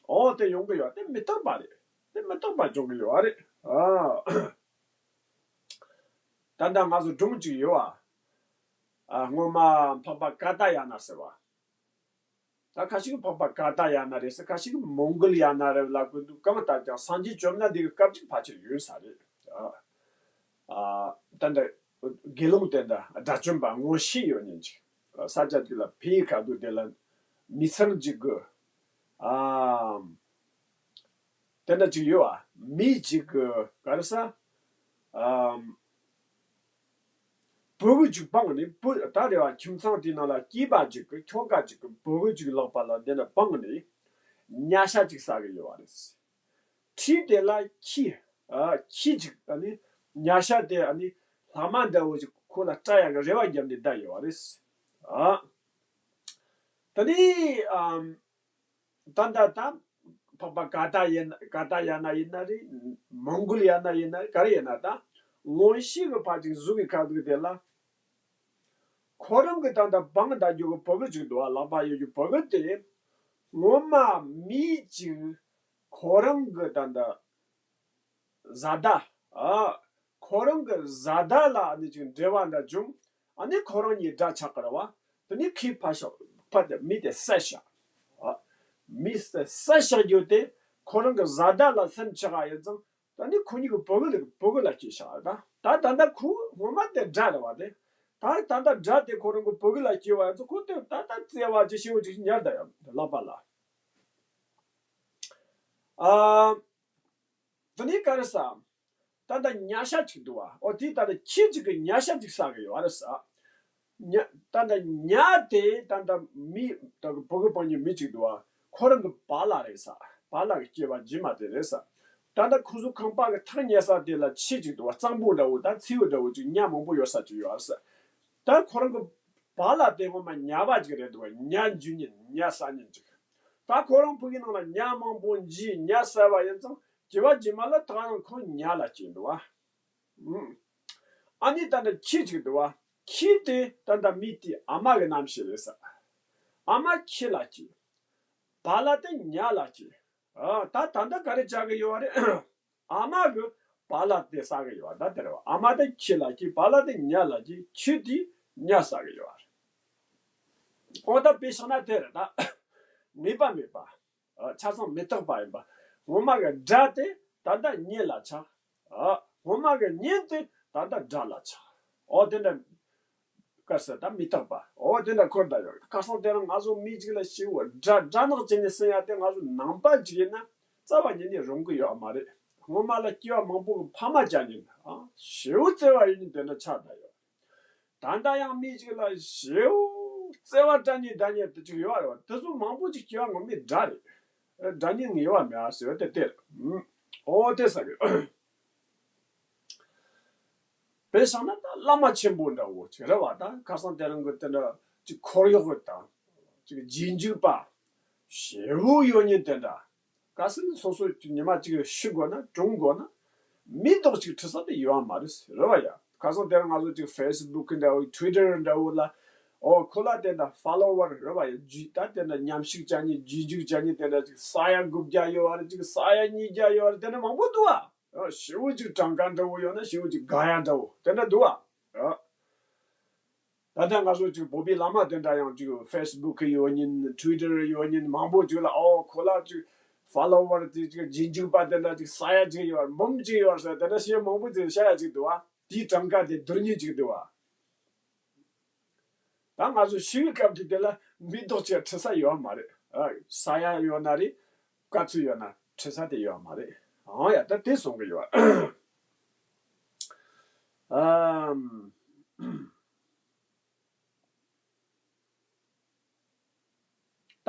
ཨོ་དེ་ཡོང་གི་ཡོད། དེ་མི་རྟག་པ་རེད། དེ་མི་རྟག་པ་བྱུང་གི་ཡོད་རེད། ཨ། ད་ལྟ་ང་ཚོ་སྒྲུང་ཅིག་ཡོད་ཨ། སྔོན་མ་འཕགས་པ་ཀ་ཏ་ཡ་ན་ཟེར་བ། ད་ཁ་ཤས་ཀྱིས་འཕགས་པ་ཀ་ཏ་ཡ་ན་རེད་ཟེར། ཁ་ཤས་ཀྱིས་མོང་གོལ་ཡ་ན་རེད་ལབ་གི་འདུག་གང་ལྟར་ཀྱང་སངས་རྒྱས་བཅོམ་ལྡན་འདས་ཀྱི་སྐབས་ཅིག་ཕལ་ཆེར་ཡོད་ས་རེད། ཨ། ད་འདྲ་དགེ་སློང་དེ་འདྲ་དགྲ་བཅོམ་པ་མངོན་ཤེས་ཡོད་མཁན་ཅིག་ས་ཆ་དེ་ལ་ཕེབས་ཁ་ཐུག་དེ་ལ་མི་ཚང་ཅིག་གི། ཨ། དེ་འདྲ་ཅིག་ཡོད་ཨ། མི་ཅིག་གི་ག་རེ་ཟ། ཨམ། ཕྲུ་གུ་ཅིག་སྤངས་ནས། བུ་ད་རེ་བ་ཁྱིམ་ཚང་དེའི་ནང་ལ་སྐྱེས་པ་ཅིག་གི་ཁྱོ་ག་ཅིག་གི་ཕྲུ་གུ་ཅིག་ལག་པ་ལ་དེ་འདྲ་སྤངས་ནས་ཉ་ཤ་ཅིག་ཟ་གི་ཡོད་པ་རེད། ཁྲིའི་དེ་ལ་ཁྱི། ཨ། ཁྱི་ཅིག་ཨ་ནི་ཉ་ཤ་དེ་ཨ་ནི་ལྷག་མ་འདྲ་བོ་ཅིག་ཁོ་ལ་སྐྲ་ཡག་གི་རེ་བ་བརྒྱབ་ནས་བསྡད་ཡོད་པ་རེད། ཨ། ད་ནི་ཨམ། ད་ལྟ་ད་འཕགས་པ་ཀ་ཏ་ཡ་ན། ཀ་ཏ་ཡ་ན་ཡིན་ན་རེད། མོང་གོལ་ཡ་ན་ཡིན་ན་རེད། ག་རེ་ཡིན་ན་ད་མངོན་ཤེས་ཀྱི་ཕར་ཅིག་གཟུགས་ཀྱི་ཁ་ཐུག་དེ་ལ། ཁོ་རང་གི་ད་ལྟ་སྤངས་བསྡད་རྒྱུ་གི་ཕྲུ་གུ་ཅིག་འདུག་པ། ལག་པ་ཡོད་རྒྱུ་ཕྲུ་གུ་དེ་སྔོན་མ་མི་ཅིག་ཁོ་རང་གི་ད་ལྟ་བཟའ་ཟླ། ཨ། ཁོ་རང་གི་བཟའ་ཟླ་ལ་ཨ་ནི་ཅིག་འབྲེལ་བ་འདྲ་བྱུང་། ཨ་ནི་ཁོ་རང་གཉིས་དགྲ་ཆགས་ཀྱི་རེད་བ། དེ་ནི་ཁོས་ཕར་ཞོག་ཕར་དེ་མི་དེ་བསད་བཞག་ཨ། མི་བསད་བསད་བཞག་རྒྱུ་དེ་ཁོ་རང་གི་བཟའ་ཟླ་ལ་སེམས་ཆགས་པ་ཡིན་ཙང་། ད་ནི་ཁོ་གཉིས་ཀྱི་ཕྲུ་གུ་ལ་ཕྲུ་གུ་ལ་སྐྱེས་བཞག་ད་ད་ད་ལྟ་ཁོ་སྔོན་མ་དེ་དགྲ་རེད་བ། དེ་ད་ད་ལྟ་དགྲ་དེ་ཁོ་རང་གི་ཕྲུ་གུ་ལ་སྐྱེས་པ་ཡིན་ཙང་། ཁོ་དེ་ད་ལྟ་བརྩེ་བ་ཅིག་ཞེ་པོ་ཅིག་ཉར་བསྡད་ཡོད་ལག་པ་ལ། ཨ། དེ་ནས་ག་རེ་ཟ། ད་ལྟ་ཉ་ཤ་ཅིག་འདུག་པ། ཨོ་དེ་ད་ལྟ་ཁྱི་ཅིག་གིས་ཉ་ཤ་ཅིག་ཟ་གི་ཡོད་རེད་ཟ། ཉ། ད་ལྟ་ཉ་དེ་ད་ལྟ་མི་ད་གི་ཕྲུ་གུ་སྤང་རྒྱུ་མི་ཅིག་འདུག་པ། ཁོ་རང་གི་པཱ་ལགས་རེད་ཟ། པཱ་ལགས་ཀྱི་སྐྱེས་པ་རྗེས་མ་དེ་རེད་ཟ། ད་ལྟ་ཁོ་ཚོ་ཁང་པ་གི་ཐག་ཉེ་ས་དེ་ལ་ཁྱི་ཅིག་འདུག་པ། གཙང་པོ་འདྲ་བོ་ད་མཚེའུ་འདྲ་བོ་ཅིག་ཉ་མང་པོ་ཡོད་ས་ཅིག་ཡོད་རེད་ཟ། ད་ཁོ་རང་གི་པཱ་ལགས་དེ་སྔོན་མ་ཉ་པ་ཅིག་རེད་འདུག་པ། ཉ་འཇུ་མཁན། ཉ་ཟ་མཁན་ཅིག་ད་ཁོ་རང་ཕྲུ་གུའི་ནང་ལ་ཉ་མང་པོ་འཇུས། ཉ་ཟ་བ་ཡིན་ཙང་། སྐྱེ་བ་རྗེས་མ་ལ་ད་ནང་ཁོ་ཉ་ལ་སྐྱེས་འདུག་བ། ཨ་ནི་ད་ནི་ཁྱི་ཅིག་འདུག་བ། ཁྱི་དེ་ད་ད་མི་དེ་ཨ་མ་གི་རྣམ་ཤེས་རེད་ས། ཨ་མ་ཁྱི་ལ་སྐྱེས། བ་ལ་དེ་ཉ་ལ་སྐྱེས། ཨ་ད་ད་ད་ག་རེ་བྱ་གི་ཡོད་རེད། ཨ་མ་གི་བ་ལ་དེ་ཟ་གི་ཡོད་ད་དེ་རེད་བ། ཨ་མ་དེ་ཁྱི་ལ་སྐྱེས། བ་ལ་དེ་ཉ་ལ་སྐྱེས། ཁྱི་དེ་ཉ་ཟ་གི་ཡོད་རེད། འོ་ད་དཔེ་བཞག་ན་དེ་རེད་ད། ངེས་པ་མེད་པ། ཆ་ཚང་མི་རྟག་པ་ཡིན་པ། སྔོན་མ་གི་དགྲ་དེ་ད་ལྟ་གཉེན་ལ་ཆགས། སྔོན་མ་གི་གཉེན་དེ་ད་ལྟ་དགྲ་ལ་ཆགས། འོ་དེ་འདྲ། དཀར་ས་ད་མི་རྟག་པ། འོ་དེ་འདྲ་འཁོར་ད་ཡོད། ཁ་སང་དེ་རིང་ང་ཚོ་མི་གཅིག་ལ་ཞེ་པོ་དགྲ་དགྲ་ནག་བྱས་ནས་ཟིན་ཡ་དེ་ང་ཚོ་ནང་པ་གཅིག་ཡིན་ན་རྩ་བ་ཉིད་ནས་རུང་གི་ཡོད་མ་རེད། སྔོན་མ་ལ་སྐྱེ་བ་མང་པོ་གི་ཕ་མ་བྱ་ཉིན་ཞེ་པོ་བརྩེ་བ་ཡོད་ཉིན་དེ་འདྲ་ཆགས་ད་ཡོད། ད་ལྟ་ཡང་མི་གཅིག་ལ་ཞེ་པོ་བརྩེ་བ་དྲ་ཉིན་དྲ་ཉིན་དེ་གཅིག་ཡོད་རེད་བ། དེ་ཚོ་མང་པོ་ཅིག་སྐྱེ་བ་ངོ་མའི་དགྲ་རེད། དྲ་ཉིན་ངེས་པ་མེད་ཨ་ཟེར་བ་དེ་དེ་རེད། འོ་དེ་ས་རེད། དཔེ་བཞག་ན་ད་བླ་མ་ཆེན་པོ་འདྲ་བོ་ཅིག་རེད་བ། ད་ཁ་སང་དེ་རིང་གི་དེ་འདྲ་ཅིག་འཁོར་གཡོག་གི་དང་ཅིག་རྗེས་འཇུག་པ་ཞེ་པོ་ཡོད་ཉིན་དེ་འདྲ། གལ་སྲིད་ནི་སོ་སོ་ཉི་མ་གཅིག་ཤི་དགོས་ན་གྲོངས་དགོས་ན་མི་མདོག་ཅིག་ཁྲི་ས་དེ་ཡོད་མ་རེད་རེད་བ་ཡ། ཁ་སང་དེ་རིང་ང་ཚོ་ཅིག་ཕེ་སི་བུག་འདྲ་བོ་ཊུ་ཝི་ཊར་འདྲ་བོ་ལ་ཨོ་ཁོ་ལ་དེ་འདྲ་ཕོ་ལོ་ཝར་རེད་བ་ཡ། ཇུས་ད་དེ་འདྲ་མཉམ་ཞུགས་བྱ་ཉིན་རྗེས་འཇུག་བྱ་ཉིན་དེ་འདྲ་ཅིག་ས་ཡ་དགུ་བརྒྱ་ཡོད་བ་རེད། ཅིག་ས་ཡ་ཉིས་བརྒྱ་ཡོད་བ་རེད། དེ་འདྲ་མང་པོ་འདུག་བ། ཨ་ཞེ་པོ་ཅིག་གྲངས་ཀ་འདྲ་བོ་ཡོད་ན་ཞེ་པོ་ཅིག་དགའ་ཡ་འདྲ་བོ་དེ་འདྲ་འདུག་བ། ཨ། ད་ལྟ་ང་ཚོ་ཅིག་བོད་པའི་བླ་མ་དེ་འདྲ་ཡང་ཅིག་ཕེ་སི་བུག་གི་ཡོད་ཉིན་ཊུ་ཝི་ཊར་ཡོད་ཉིན་མང་པོ་ཅིག་ལ་ཨོ་ཁོ་ལ་ཅིག་ཕོ་ལོ་ཝར་དེ་ཅིག་རྗེས་འཇུག་པ་དེ་འདྲ་ཅིག་ས་ཡ་ཅིག་ཡོད་འབུམ་ཅིག་ཡོད་ཟེར་དེ་འདྲ་བཤད་མང་པོ་ཅིག་བཤད་ཡ་ཅིག་འདུག་བ། དེའི་གྲངས་ཀ་དེ་བསྡུར་ཉིན་ཅིག་འདུག་བ། ད་ང་ཚོ་ཤི་བའི་སྐབས་དེ་དེ་ལ་མི་མདོག་ཅིག་ཁྲི་ས་ཡོད་མ་རེད། ཨ་ས་ཡ་ཡོད་ན་རེད། དཀའ་ཚོད་ཡོད་ན་ཁྲི་ས་དེ་ཡོད་མ་རེད། ཨང་ཡ་ད་དེ་གསུང་གི་ཡོད། ཨམ།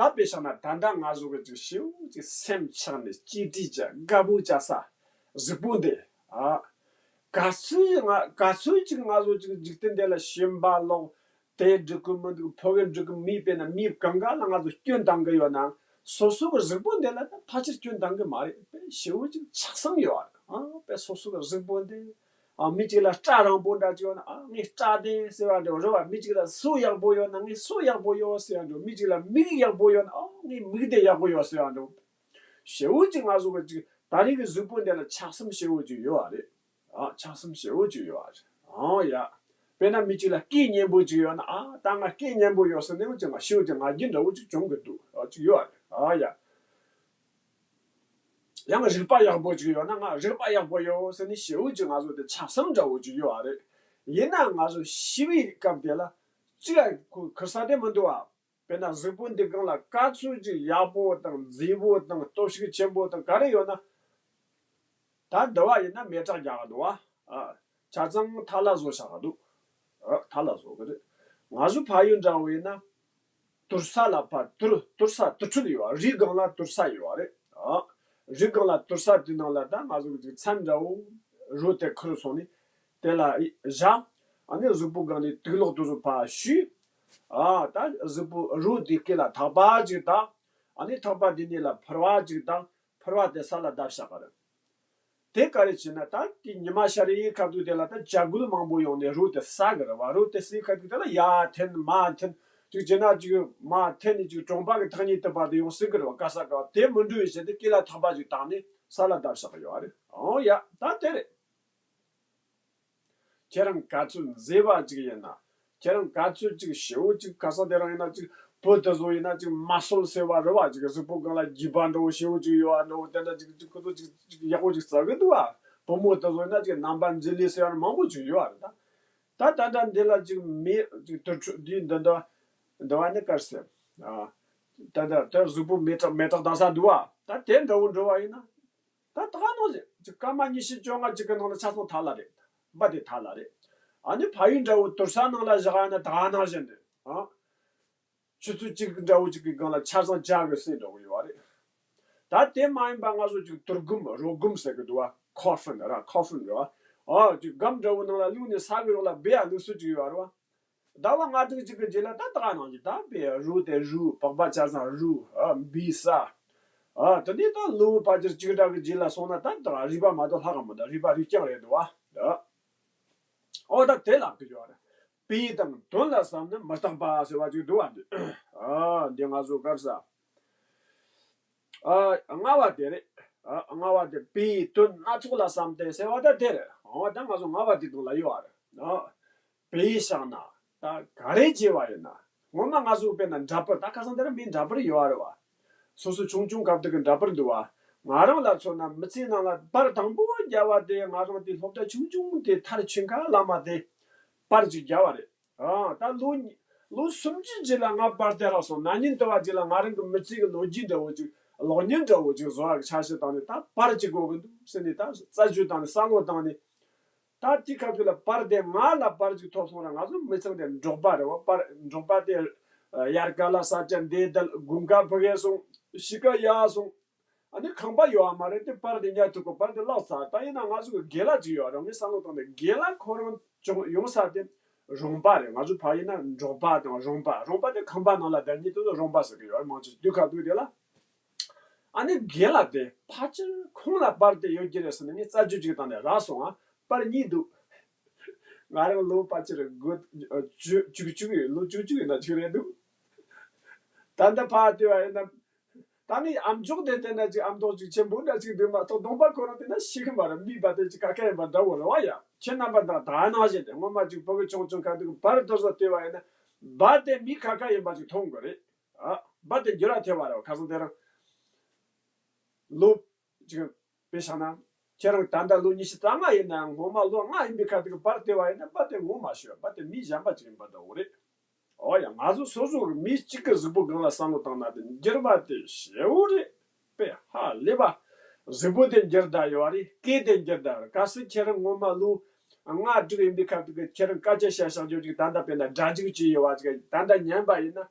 ད་དཔེ་བཞག་ན་ད་ལྟ་ང་ཚོ་གི་ཅིག་ཞེ་པོ་ཅིག་སེམས་ཆགས་ནས་གཅེས་སྤྲས་བྱ་དགའ་པོ་བྱ་ས་གཟུགས་པོ་འདི། ཨ། ག་ཚོད་ང་ག་ཚོད་ཅིག་ང་ཚོ་ཅིག་འཇིག་རྟེན་འདི་ལ་ཞེན་པ་ལོག་དེ་འགྲིག་གི་མི་འདུག་ཕོ་གི་འགྲིག་གི་མི་དཔེར་ན་མི་གང་ག་ལ་ང་ཚོ་སྐྱོན་བཏང་གི་ཡོད་ན་སོ་སོ་གི་གཟུགས་པོ་འདི་ལ་ད་ཕལ་ཆེར་སྐྱོན་བཏང་གི་མ་རེད། དཔེ་ཞེ་པོ་ཅིག་ཆགས་སེམས་ཡོད་རེད། ཨ་དཔེ་སོ་སོ་གི་གཟུགས་པོ་འདི། ཨ་མི་གཅིག་ལ་སྐྲ་རིང་པོ་འདྲ་ཅིག་ཡོད་ན་ཨ་ངའི་སྐྲ་དེ་ཟེར་བ་འདྲ་རེད་བ། མི་གཅིག་ལ་སོ་ཡག་པོ་ཡོད་ན་ངའི་སོ་ཡག་པོ་ཡོད་ཟེར་བ་འདྲ། མི་གཅིག་ལ་མིག་ཡག་པོ་ཡོད་ན་ཨ་ངའི་མིག་དེ་ཡག་པོ་ཡོད་ཟེར་བ་འདྲ། ཞེ་པོ་ཅིག་ང་ཚོ་གི་ཅིག་ད་རེས་ཀྱི་གཟུགས་པོ་འདི་ལ་ཆགས་སེམས་ཞེ་པོ་ཅིག་ཡོད་བ་རེད། ཨ་ཆགས་སེམས་ཞེ་པོ་ཅིག་ཡོད་བ་རེད། ཨང་ཡ། དཔེར་ན་མི་གཅིག་ལ་སྐད་སྙན་པོ་ཅིག་ཡོད་ན་ཨ་ད་ང་སྐད་སྙན་པོ་ཡོད་ཟེར་ནས་ཅིག་ང་ཞེ་པོ་ཅིག་ང་རྒྱལ་འདྲ་བོ་ཅིག་བྱུང་གི་འདུག་ཨ་ཅིག་ཡོད་བ་རེད། ཨ་ཡ། ཡང་རིག་པ་ཡག་པོ་ཅིག་ཡོད་ན་ང་རིག་པ་ཡག་པོ་ཡོད་ཟེར་ནས་ཞེ་པོ་ཅིག་ང་ཚོ་དེ་ཆགས་སེམས་འདྲ་བོ་ཅིག་ཡོད་བ་རེད། ཡིན་ན་ང་ཚོ་ཤི་བའི་སྐབས་དེ་ལ་ཅིག་ཁུ་ཁུར་ས་དེ་མི་འདུག་བ། དཔེར་ན་གཟུགས་པོ་འདི་སྒང་ལ་ག་ཚོད་ཅིག་ཡག་པོ་དང་མཛེས་པོ་དང་སྟོབས་ཤུགས་ཆེན་པོ་དང་ག་རེ་ཡོད་ན། ད་འདི་བ་ཡིན་ན་མེ་སྲེག་རྒྱག་གི་འདུག་བ། ཨ། ཆ་ཚང་ཐལ་ལ་བཟོ་བཞག་གི་འདུག་ཨ། ཐལ་ལ་བཟོ་གི་རེད། ང་ཚོ་ཕ་ཡུལ་འདྲ་བོ་ཡིན་ན། དུར་ས་ལ་ཕ་དུར་དུར་ས་དུར་ཁྲོད་ཡོད་བ། རིའི་སྒང་ལ་དུར་ས་ཡོད་བ་རེད། ཨ། རིའི་སྒང་ལ་དུར་ས་དེ་ནང་ལ་ད་ང་ཚོ་གི་ཅིག་མཚན་འདྲ་བོ་རོ་དེ་ཁུར་སོང་ནས་དེ་ལ་བཞག་ཨ་ནི་གཟུགས་པོ་སྒང་ནས་དུག་ལོག་དེ་ཚོ་ཕར་བཤུས། ཨ། ད་གཟུགས་པོ་རོ་དེ་སྐེ་ལ་ཐག་པ་ཅིག་བཏགས། ཨ་ནི་ཐག་པ་དེ་ནས་ལ་ཕུར་བ་ཅིག་བཏགས། ཕུར་བ་དེ་ས་ལ་བརྡབས་བཞག་གི་རེད། དེ་ག་རེ་བྱས་ན་ད་དེ་ཉི་མ་ཤར་ཡའི་ཁ་ཐུག་དེ་ལ་ད་བྱ་རྒོད་མང་པོ་ཡོང་ནས་རོ་དེ་ཟ་གི་རེད་བ། རོ་དེ་ཟའི་ཁ་ཐུག་དེ་ལ་ཡར་འཐེན་མར་འཐེན་ཅིག་བྱས་ན་ཅིག་མར་འཐེན་ནས་ཅིག་གྲོང་པ་གི་ཐག་ཉེ་དུ་བར་དུ་ཡོང་སྲིད་གི་རེད་བ། ག་ས་ག་བ་དེ་མི་འགྲོ་བའི་ཆེད་དུ་སྐེ་ལ་ཐག་པ་ཅིག་བཏགས་ནས་ས་ལ་བརྡབས་བཞག་གི་ཡོད་རེད། ཨོ་ཡ་ད་དེ་རེད། ཁྱེད་རང་ག་ཚོད་མཛེས་པ་ཅིག་ཡིན་ན། ཁྱེད་རང་ག་ཚོད་ཅིག་ཞེ་པོ་ཅིག་ག་ས་དེ་རང་ཡིན་ན་ཅིག་བུ་དེ་ཚོ་ཡིན་ན་ཅིག་མ་སོལ་ཟེར་བ་རེད་བ། ཅིག་གཟུགས་པོ་སྒང་ལ་རྒྱུས་པ་འདྲ་བོ་ཞེ་པོ་ཅིག་ཡོད་བ་འདྲ་བོ་དེ་འདྲ་ཅིག་ཅིག་ཁོ་ཚོ་ཅིག་ཅིག་ཡག་པོ་ཅིག་བརྩི་གི་འདུག་བ། བུ་མོ་དེ་ཚོ་ཡིན་ན་ཅིག་རྣམ་པ་མཛེས་ལེ་ཟེར་བ་མང་པོ་ཅིག་ཡོད་བ་རེད་ད། ད་ད་ལྟ་འདི་ལ་ཅིག་མེ་ཅིག་དུར་ཁྲོད་འདི་འདི་འདི་འདི་བ་ནི་དཀར་ཟེར། ཨ། ད་ད་ད་གཟུགས་པོ་མེ་དྲག་མེ་དྲག་ལྡང་ས་འདུག་བ། ད་དེ་འདྲ་བོ་འགྲོ་བ་ཡིན་ན། ད་ད་ག་ནང་བཞིན་ཅིག་སྐར་མ་ཉི་ཤུ་བཅོ་ལྔ་ཅིག་གི་ནང་ལ་ཆ་ཚང་ཐལ་ལ་རེད། འབའ་དེ་ཐལ་ལ་རེད། ཨ་ནི་ཕ་ཡུལ་འདྲ་བོ་དུར་ས་ནང་ལ་བཞག་ཡ་ན་ད་ག་ནང་བཞིན་རེད། ཨ། ཆུ་ཚོད་གཅིག་འདྲ་བོ་ཅིག་གི་སྒང་ལ་ཆ་ཚང་ཇག་གི་ཟས་འདྲ་བོ་ཡོད་བ་རེད། ད་དེ་མ་ཡིན་པ་ང་ཚོ་ཅིག་དུར་སྒོམ་རོ་སྒོམ་ཟེར་གི་འདུག་བ། ཁོ་ཧྥིན་ར་ཁོ་ཧྥིན་རེད་བ། ཨ་ཅིག་སྒམ་འདྲ་བོ་ནང་ལ་བླུགས་ནས་ས་གི་འོག་ལ་སྦས་ཡ་བླུགས་སྲོལ་ཅིག་ཡོད་བ་རེད་བ། ཟླ་བ་ལྔ་དྲུག་ཅིག་གི་རྗེས་ལ་ད་ད་ག་ནང་བཞིན་ད་དཔེ་རུ་དེ་རུ་པགས་པ་ཆ་ཚང་རུ། ཨ་འབུ་ས། ཨ་དེ་ནས་ད་ལུས་ཕལ་ཆེར་གཅིག་འདྲ་གི་རྗེས་ལ་སོང་ན་ད་ད་རུས་པ་མ་གཏོགས་ལྷག་གི་མི་འདུག་རུས་པ་རུས་རྐྱང་རེད་འདུག་བ། འདི་ཨོ་ད་དེ་ལ་གི་ཡོད་རེད། པའི་དང་དོན་ལ་བསམ་ནི་མི་རྟག་པ་ཟེར་བ་ཅིག་འདུག་བ། འདི་ཨ་འདི་ང་ཚོ་སྐབས་ས། ཨ་ལྔ་བ་དེ་རེད། ཨ་ལྔ་བ་དེ་པའི་དོན་སྣ་ཚོགས་ལ་བསམ་སྟེ་ཟེར་བ་ད་དེ་རེད། འོ་ད་ང་ཚོ་ལྔ་བ་དེ་དོན་ལ་ཡོད་རེད། ཨ་པའི་བཞག་ན་ད་ག་རེ་བྱས་པ་ཡིན་ན། སྔོན་མ་ང་ཚོ་དཔེར་ན་འདྲ་པར། ད་ཁ་སང་དེ་རིང་མིའི་འདྲ་པར་ཡོད་རེད་བ། སོ་སོ་ཆུང་ཆུང་སྐབས་དེ་གི་འདྲ་པར་འདུག་བ། ང་རང་ལ་མཚོན་ན་མི་ཚེའི་ནང་ལ་པར་དང་པོ་བརྒྱབ་པ་དེ་ང་རང་དེ་སློབ་གྲྭ་ཆུང་ཆུང་དེ་མཐར་ཕྱིན་ཁ་ལ་མ་དེ་པར་ཅིག་བརྒྱབ་པ་རེད། ཨ་ད་ལོ་ཉི་ལོ་སུམ་ཅུ་རྗེས་ལ་ང་པར་སྟེར་རག་སོང་། ན་ནིང་དུ་བ་རྗེས་ལ་ང་རང་གི་མི་ཚེ་གི་ལོ་རྒྱུས་འདྲ་བོ་ཅིག་གློག་བརྙན་འདྲ་བོ་ཅིག་བཟོ་བ་གི་འཆར་གཞི་བཏང་ནས། ད་པར་ཅིག་དགོས་གི་འདུག་ཟེར་ནས་ད་རྩད་གཅོད་བཏང་ནས་བསམ་བློ་བཏང་ནས། ད་དེ་སྐབས་དེ་ལ་པར་དེ་ང་ལ་པར་ཅིག་ཐོབ་སོང་ར། ང་ཚོ་མི་ཚང་དེ་འབྲོག་པ་རེད་བ། པར་འབྲོག་པ་དེ་དབྱར་ཁ་ལ་ས་ཆ་འདི་དལ། དགུན་ཁ་ཕ་གིར་སོང་། ཕྱི་ཁ་ཡར་སོང་། ཨ་ནི་ཁང་པ་ཡོད་མ་རེད་དེ། པར་དེ་ཉར་ཐུབ་གི། པར་དེ་བརླག་ཚར། ད་ཡིན་ན་ང་ཚོ་གི་རྒན་ལགས་ཅིག་ཡོད་ར། ངས་བསམ་བློ་བཏང་ནས་རྒན་ལགས་ཁོ་རང་བྱུང་ཡོང་ས་དེ་རོང་པ་རེད། ང་ཚོ་ཕ་ཡིན་ན་འབྲོག་པ་དང་རོང་པ། རོང་པ་དེ་ཁང་པ་ནང་ལ་བསྡད་མཁན་དེ་ཚོ་རོང་པ་ཟེར་གི་ཡོད་རེད། མང་ཆེ་དུས་ཁ་དུས་དེ་ལ། ཨ་ནི་རྒན་ལགས་དེ་ཕལ་ཆེར་ཁོང་ལ་པར་དེ་ཡོད་ཀྱི་རེད་ཟེར་ནས་ངས་རྩད་གཅོད་ཅིག་བཏང་ནས་རག་སོང་ང་། པར་གཉིས་འདུག་ང་རང་ལོ་ཕལ་ཆེར་དགུ་བཅུ་བཅུ་གཅིག་ཡིན། ལོ་བཅུ་གཅིག་ཡིན་ན་ཅིག་རེད་འདུག་ད་ལྟ་ཕར་བལྟས་པ་ཡིན་ན། ད་ནི་ཨ་མཆོག་དེ་བལྟས་ན་ཅིག་ཨ་མདོག་ཅིག་ཆེན་པོ་འདྲ་ཅིག་འདུག་མ་གཏོགས་གདོང་པ་ཁོ་རང་བལྟས་ན་ཤེས་གི་མ་རེད། མིའི་པར་དེ་ཅིག་ཁ་ཁ་ཡིན་པ་འདྲ་བོ་རེད་བ་ཡ། ཁྱེད་རྣམ་པ་དང་ད་ནང་བཞིན་དེ་སྔོན་མ་ཅིག་ཕྲུ་གུ་ཆུང་ཆུང་ཁ་ཐུག་པར་དེ་ཚོ་བལྟས་པ་ཡིན་ན། པར་དེ་མི་ཁ་ཁ་ཡིན་པ་ཅིག་མཐོང་དགོས་རེད། ཨ། པར་དེ་འགྱུར་བ་ཐེབས་པ་རེད། ཁ་སང་དེ་རིང་ལོ་ཅིག་དཔེ་བཞག་ན། ཁྱེད་རང་ད་ལྟ་ལོ་ཉི་ཤུ་རྩ་ལྔ་ཡིན་ནའང་སྔོན་མ་ལོ་ལྔ་ཡིན་པའི་ཁ་ཐུག་པར་བལྟས་པ་ཡིན་ན། པར་དེ་ངོ་མ་ཤེས། པར་དེ་མི་གཞན་པ་ཅིག་ཡིན་པ་འདྲ་བོ་རེད། འོ་ཡ། ང་ཚོ་སོ་སོ་གི་མི་གཅིག་གི་གཟུགས་པོ་སྒང་ལ་བསམ་བློ་བཏང་ན་དེ་འགྱུར་བ་དེ་ཞེ་པོ་རེད། དཔེ་ཧ་ལས་པ། གཟུགས་པོ་དེ་འགྱུར་བསྡད་ཡོད་རེད། སྐད་དེ་འགྱུར་བསྡད་ཡོད་རེད། གལ་སྲིད་ཁྱེད་རང་སྔོན་མ་ལོ་ལྔ་དྲུག་ཡིན་པའི་ཁ་ཐུག་གི་ཁྱེད་རང་སྐད་ཆ་བཤད་བཤད་རྒྱུ་ཅིག་ད་ལྟ་དཔེར་ན་སྒྲ་འཇུག་བྱས་ཡོད་པ་ཅིག་ད་ལྟ་ཉན་པ་ཡིན་ན།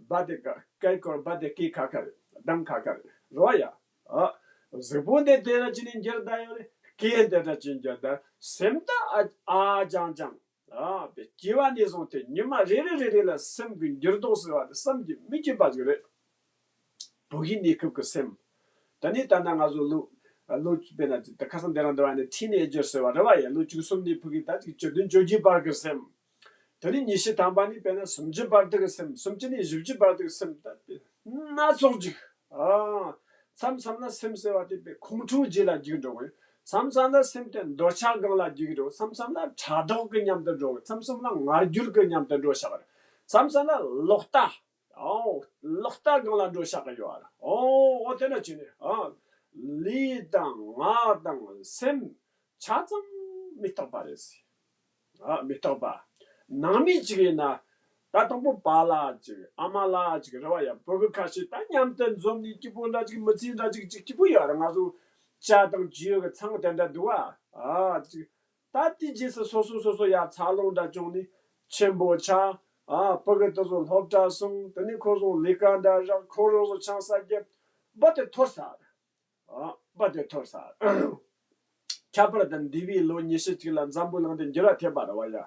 པར་དེ་ཀ་སྐད་ཀོར། པར་དེ་སྐད་ཁ་ཁ་རེད། གདངས་ཁ་ཁ་རེད། རེད་བ་ཡ། ཨ། གཟུགས་པོ་འདི་དེ་འདྲ་ཅིག་ནས་འགྱུར་བསྡད་ཡོད་རེད། སྐད་འདི་འདྲ་ཅིག་འགྱུར་བསྡད། སེམས་ད་ཨ་ཨ་ཅང་ཅང་། ཨ། དཔེ་སྐྱེ་བ་ནས་བཟུང་སྟེ་ཉི་མ་རེ་རེ་རེ་རེ་ལ་སེམས་ཀྱི་འགྱུར་ལྡོག་ཟེར་བ་དེ་བསམ་གྱིས་མི་ཁྱབ་པ་ཞིག་རེད། བུ་གའི་གནས་སྐབས་ཀྱི་སེམས། ད་ནི་ད་ལྟ་ང་ཚོ་ལོ་ལོ་དཔེར་ན་ད་ཁ་སང་དེ་རིང་འདྲ་བ་ནི་ཐིན་ཨེ་ཇར་ཟེར་བ་རེད་བ་ཡ། ལོ་བཅུ་གསུམ་ནས་ཕ་གི་ད་ཅིག་བཅུ་བདུན་བཅོ་བརྒྱད་བར་གྱི་སེམས། དེ་ནས་ཉི་ཤུ་ཐམ་པ་ནས་དཔེར་ན་སུམ་ཅུ་བར་དུ་གི་སེམས། སུམ་ཅུ་ནས་བཞི་བཅུ་བར་དུ་གི་སེམས། ད་དཔེ་སྣ་ཚོགས་ཅིག་ཨ། མཚམས་མཚམས་ལ་སེམས་ཟེར་བ་དེ་དཔེ་ཁོང་ཁྲོའི་རྗེས་ལ་རྒྱུག་འགྲོ་གི། མཚམས་མཚམས་ལ་སེམས་དེ་འདོད་ཆགས་སྒང་ལ་རྒྱུག་འགྲོ། མཚམས་མཚམས་ལ་ཕྲག་དོག་གི་མཉམ་དུ་འགྲོ་གི། མཚམས་མཚམས་ལ་ང་རྒྱལ་གི་མཉམ་དུ་འགྲོ་བཞག་གི། མཚམས་མཚམས་ལ་ལོག་ལྟ། ཨོ། ལོག་ལྟ་སྒང་ལ་འགྲོ་བཞག་གི་ཡོད་རེད། ཨོ། ཨོ་དེ་འདྲ་བྱས་ནས། ཨ། ལུས་དང་ངག་དང་སེམས་ཆ་ཚང་མི་རྟག་པ་རེད་ཟེར། ཨ། མི་རྟག་པ། ནང་མི་གཅིག་ཡིན་ན། ད་དང་པོ་པཱ་ལགས་གཅིག་ཨ་མ་ལགས་གཅིག་རེད་བ་ཡ། ཕྲུ་གུ་ཁ་ཤས་ད་མཉམ་དུ་འཛོམས་ནས་སྐྱིད་པོ་འདྲ་ཅིག་མི་ཚེ་འདྲ་ཅིག་ཅིག་སྐྱིད་པོ་ཡོད་རེད། ང་ཚོ་ཇ་དང་བརྗེ་ཡོད་གི་ཚང་དེ་འདྲ་འདུག་བ། ཨ། ཅིག་ད་དེའི་རྗེས་སུ་སོ་སོ་སོ་སོ་ཡར་འཚར་ལོངས་འདྲ་བྱུང་ནས་ཆེན་པོ་ཆགས། ཨ། ཕྲུ་གུ་དེ་ཚོ་སློབ་གྲྭ་སོང་། དེ་ནས་ཁོ་ཚོ་ལས་ཀ་འདྲ་རག་ཁོ་རང་ཚོ་ཆང་ས་རྒྱབ། པར་དེ་འཐོར་ས་རེད། ཨ། པར་དེ་འཐོར་ས་རེད། ཁྱད་པར་དུ་འདས་པའི་ལོ་ཉི་ཤུ་གཅིག་ལ་འཛམ་བུ་གླིང་འདི་འགྱུར་བ་ཐེབས་པ་རེད་བ་ཡ།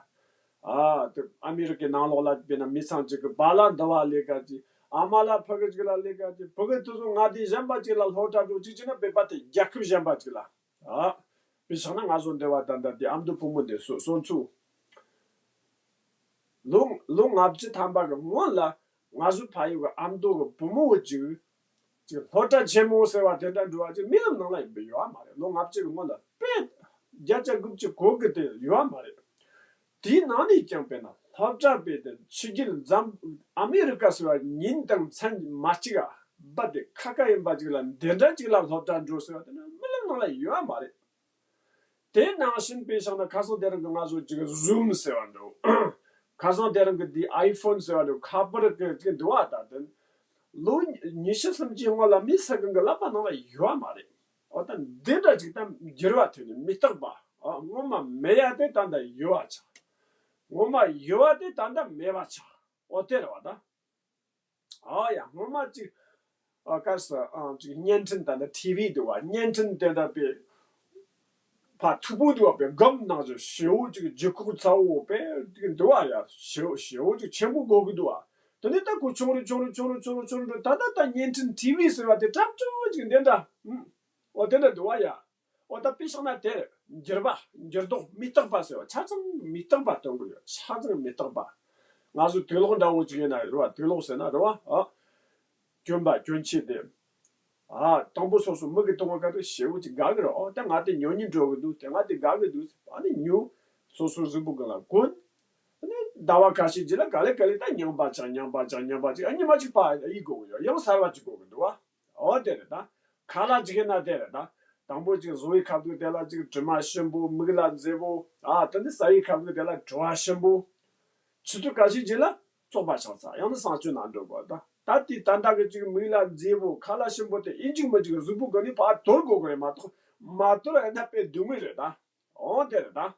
ཨ། དེ་ཨ་མི་རི་ཀའི་ནང་ལོགས་ལ་དཔེར་ན་མི་ཚང་གཅིག་གི་པཱ་ལགས་འདི་བ་ལས་ཀ་གཅིག་ཨ་མ་ལགས་ཕྲུ་གུ་གཅིག་ལ་ལས་ཀ་གཅིག་ཕྲུ་གུ་དེ་ཚོ་མངའ་སྡེ་གཞན་པ་གཅིག་ལ་སློབ་གྲྭ་འགྲོ་གཅིག་བྱས་ན། དཔེ་པར་དེ་རྒྱལ་ཁབ་གཞན་པ་གཅིག་ལ། ཨ། དཔེ་བཞག་ན་ང་ཚོ་འདི་བ་ད་ལྟ་དེ་ཨ་མདོ་བུ་མོ་འདི་སོ་སོ་ཚོ། ལོ་ལོ་ལྔ་བཅུ་ཐམ་པ་གི་སྔོན་ལ་ང་ཚོ་ཕ་ཡུལ་གི་ཨ་མདོ་གི་བུ་མོ་བོ་ཅིག་ཅིག་སློབ་གྲྭ་ཆེན་མོ་ཟེར་བ་དེ་འདྲ་འགྲོ་བ་ཅིག་རྨི་ལམ་ནང་ལ་ཡིན་པ་ཡོད་མ་རེད། ལོ་ལྔ་བཅུ་གི་སྔོན་ལ་དཔེ་བརྒྱ་ཆ་དགུ་བཅུ་གོ་དགུ་དེ་ཡོད་མ་རེད། དེའི་ནང་ནས་ཀྱང་དཔེར་ན་སློབ་གྲྭ་དཔེ་དེ་ཕྱི་རྒྱལ་འཛམ་ཨ་མི་རི་ཀ་ཟེར་བ་ཉིན་དང་མཚན་མ་གཅིག་ཨ། པར་དེ་ཁ་ཁ་ཡིན་པ་ཅིག་ལ་འདི་འདྲ་ཅིག་ལ་སློབ་གྲྭ་འགྲོ་ཟེར་བ་དེ་ནི་རྨི་ལམ་ནང་ལ་ཡོད་མ་རེད། དེ་ནང་བཞིན་དཔེ་བཞག་ན་ཁ་སང་དེ་རིང་གི་ང་ཚོ་ཅིག་Zoom་ཟེར་བ་འདུག་ཁ་སང་དེ་རིང་གི་འདི་iPhone་ཟེར་བ་འདུག་ཁ་པར་གི་ཅིག་འདུག་བ། ད་དེ་ལོ་ཉི་ཤུ་སུམ་ཅུའི་སྔོན་ལ་མི་སུ་གང་གི་ལག་པ་ནང་ལ་ཡོད་མ་རེད། འོ་ད་འདི་འདྲ་ཅིག་ད་འགྱུར་བ་ཐེབས་ནས་མི་རྟག་པ། ཨ། སྔོན་མ་མེད་ཡ་དེ་ད་ལྟ་ཡོད་པ་ཆགས། སྔོན་མ་ཡོད་པ་དེ་ད་ལྟ་མེད་པ་ཆགས། འོ་དེ་རེད་བ་ད། ཨ་ཡ། སྔོན་མ་ཅིག་ཨ། ག་རེ་ཟེར། ཨ། ཅིག་བརྙན་འཕྲིན་ད་ནི་ཊི་ཝི་འདུག་བ། བརྙན་འཕྲིན་དེ་འདྲ་དཔེ་ཕར་མཐུག་པོ་འདུག་བ། དཔེ་སྒམ་ནང་བཞིན་ཞེ་པོ་ཅིག་ལྗིད་ཁོག་ཚ་པོ་དཔེ་ཅིག་འདུག་བ་ཡ། ཞེ་པོ་ཞེ་པོ་ཅིག་ཆེན་པོ་དགོས་ཀྱི་འདུག་བ། དེ་ནས་ད་ཁོ་ཆུང་རུ་ཆུང་རུ་ཆུང་རུ་ཆུང་རུ་ཆུང་རུ་འགྲོ། ད་ད་ད་བརྙན་འཕྲིན་ཊི་ཝི་ཟེར་བ་དེ་གྲབས་གྲབས་ཅིག་འདི་འདྲ། ཨུམ། འོ་དེ་འདྲ་འདུག་བ་ཡ། འོ་ད་དཔེ་བཞག་ན་དེར་འགྱུར་བ་འགྱུར་ལྡོག་མི་རྟག་པ་ཟེར་བ་ཆ་ཚང་མི་རྟག་པ་སྟོན་གི་ཡོད། ཆ་ཚང་མི་རྟག་པ། ང་ཚོ་དུག་ལོག་འདྲ་བོ་ཅིག་ཡིན་ན་རེད་བ། དུག་ལོག་ཟེར་ན་རེད་བ། ཨ། གྱོན་པ་གྱོན་ཆས་དེ། ཨ། དང་པོ་སོ་སོ་མིག་གིས་མཐོང་བ་ག་དུས་ཞེ་པོ་ཅིག་དགའ་གི་རེད། ཨོ་ད་ང་དེ་ཉོ་སྙིང་འདོད་གི་འདུག་དེ་ང་དེ་དགའ་གི་འདུག་ཨ་ནི་ཉོ། སོ་སོ་གཟུགས་པོ་སྒང་ལ་གོན། ཨ་ནི་ཟླ་བ་ཁ་ཤས་རྗེས་ལ་ག་ལེ་ག་ལེ་ད་རྙིང་པ་ཆགས་རྙིང་པ་ཆགས་རྙིང་པ་ཆགས། ཨ་ཉི་མ་གཅིག་ཕར་གཡུག་དགོས་གི་ཡོད། ཡང་གསར་བ་གཅིག་དགོས་གི་འདུག་བ། ཨོ་དེ་རེད་ད། ཁ་ལག་ཅིག་ཡིན་ན་དེ་རེད་ད། དང་པོ་ཅིག་བཟོ་བའི་ཁ་ཐུག་དེ་ལ་ཅིག་དྲི་མ་ཞིམ་པོ། མིག་ལ་མཛེས་པོ། ཨ་དེ་ནི་ཟ་བའི་ཁ་ཐུག་དེ་ལ་བྲོ་བ་ཞིམ་པོ། ཆུ་ཚོད་ཁ་ཤས་རྗེས་ལ་བཙོག་པ་ཆགས་ཚར། ཡང་ན་གསང་སྤྱོད་ནང་འགྲོ་དགོས་ད། ད་དེ་ད་ལྟ་གི་ཅིག་མིག་ལ་མཛེས་པོ་ཁ་ལག་ཞིམ་པོ་དེ་ཡིན་གཅིག་མིན་གཅིག་གཟུགས་པོ་སྒང་ནས་ཕར་དོར་དགོས་གི་རེད་མ་གཏོགས། མ་དོར་ཡིན་ན་དཔེ་སྡུག་མོ་རེད་ད། འོ་དེ་རེད་ད།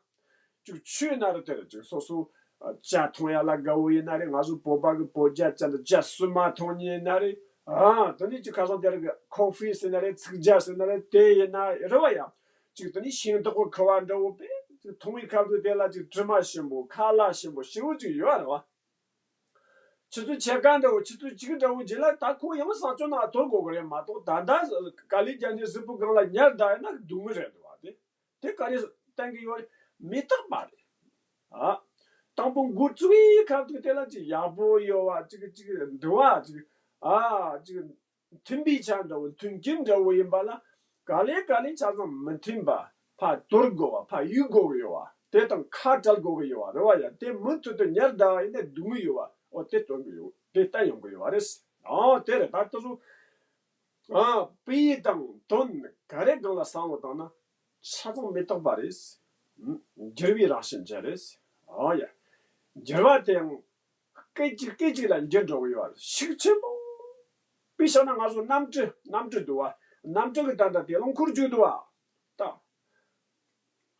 ཅིག་ཆོས་ན་རེ་དེ་རེད། ཅིག་སོ་སོ་ཨ་ཇ་འཐུང་ཡ་ལ་དགའ་བོ་ཡིན་ན་རེད། ང་ཚོ་བོད་པ་གི་བོད་ཇ་ཅན་དུ་ཇ་སྲུབ་མ་འཐུང་མཁན་ཡིན་ན་རེད། ཨ་དེ་ནས་ཅིག་ཁ་སང་དེ་རིང་གི་ཁོ་ཧྥི་ཟེར་ན་རེད། ཚིག་ཇ་ཟེར་ན་རེད། དེ་ཡིན་ན་རེད་བ་ཡ། ཅིག་དེ་ནས་ཤིང་ཏོག་གི་ཁུ་བ་འདྲ་བོ་དཔེ་ཅིག་འཐུང་བའི་སྐབས་དུ་དེ་ལ་ཅིག་དྲི་མ་ཞིམ་པོ་ཁ་ལག་ཞིམ་པོ་ཞེ་པོ་ཅིག་ཡོད་རེད་བ། ཆུ་ཚོད་ཕྱེད་ཀ་འདྲ་བོ་ཆུ་ཚོད་གཅིག་འདྲ་བོ་རྗེས་ལ་ད་ཁོ་ཡང་གསང་སྤྱོད་ནང་དོར་དགོས་གི་རེད་མ་གཏོགས། ད་ལྟ་ག་ལེ་རྒྱ་ནི་གཟུགས་པོ་སྒང་ལ་ཉར་བསྡད་ཡོད་ན་སྡུག་མོ་རེད་འདུག་བ། དེ་དེ་ག་རེ་བསྟན་གི་ཡོད། མི་རྟག་པ་རེད། ཨ། དང་པོ་འགོ་བཙུགས་པའི་ཁ་ཐུག་དེ་ལ་ཅིག་ཡག་པོ་ཡོད་བ། ཅིག་ཅིག་འདུག་བ། ཅིག་ཨ་ཅིག་མཐུན་པའི་ཆ་འདྲ་བོ་མཐུན་རྐྱེན་འདྲ་བོ་ཡིན་པ་ལ། ག་ལེ་ག་ལེ་ཆ་ཚང་མི་མཐུན་པ་ཕར་དོར་དགོས་བ། ཕར་གཡུག་དགོས་གི་ཡོད་བ། དེ་དང་ཁ་བྲལ་དགོས་གི་ཡོད་བ་རེད་བ་ཡ། དེ་མུ་མཐུད་དུ་ཉར་བསྡད་པ་ཡིན་ན་སྡུག་མོ་ཡོད་བ། འོ་དེ་སྟོན་གི་ཡོད། དེ་ལྟ་ཡོང་གི་ཡོད་བ་རེད། ཨ་དེ་རེད་ད། དེ་ཚོ་ཨ་དཔེ་དང་དོན་ག་རེ་སྒང་ལ་བསམ་བློ་བཏང་ན་ཆ་ཚང་མི་རྟག་པ་རེད། འགྱུར་བའི་རང་བཞིན་ཅན་རེད། ཨ་ཡ། འགྱུར་བ་དེ་ཡང་སྐད་ཅིག་སྐད་ཅིག་ལ་འགྱུར་འགྲོ་གི་ཡོད་རེད། ཤུགས་ཆེན་པོ། དཔེ་བཞག་ན་ང་ཚོ་གནམ་གྲུ་གནམ་གྲུ་འདུག་བ། གནམ་གྲུ་གི་ད་ལྟ་དེ་རླངས་འཁོར་བརྒྱུད་འདུག་བ། ད།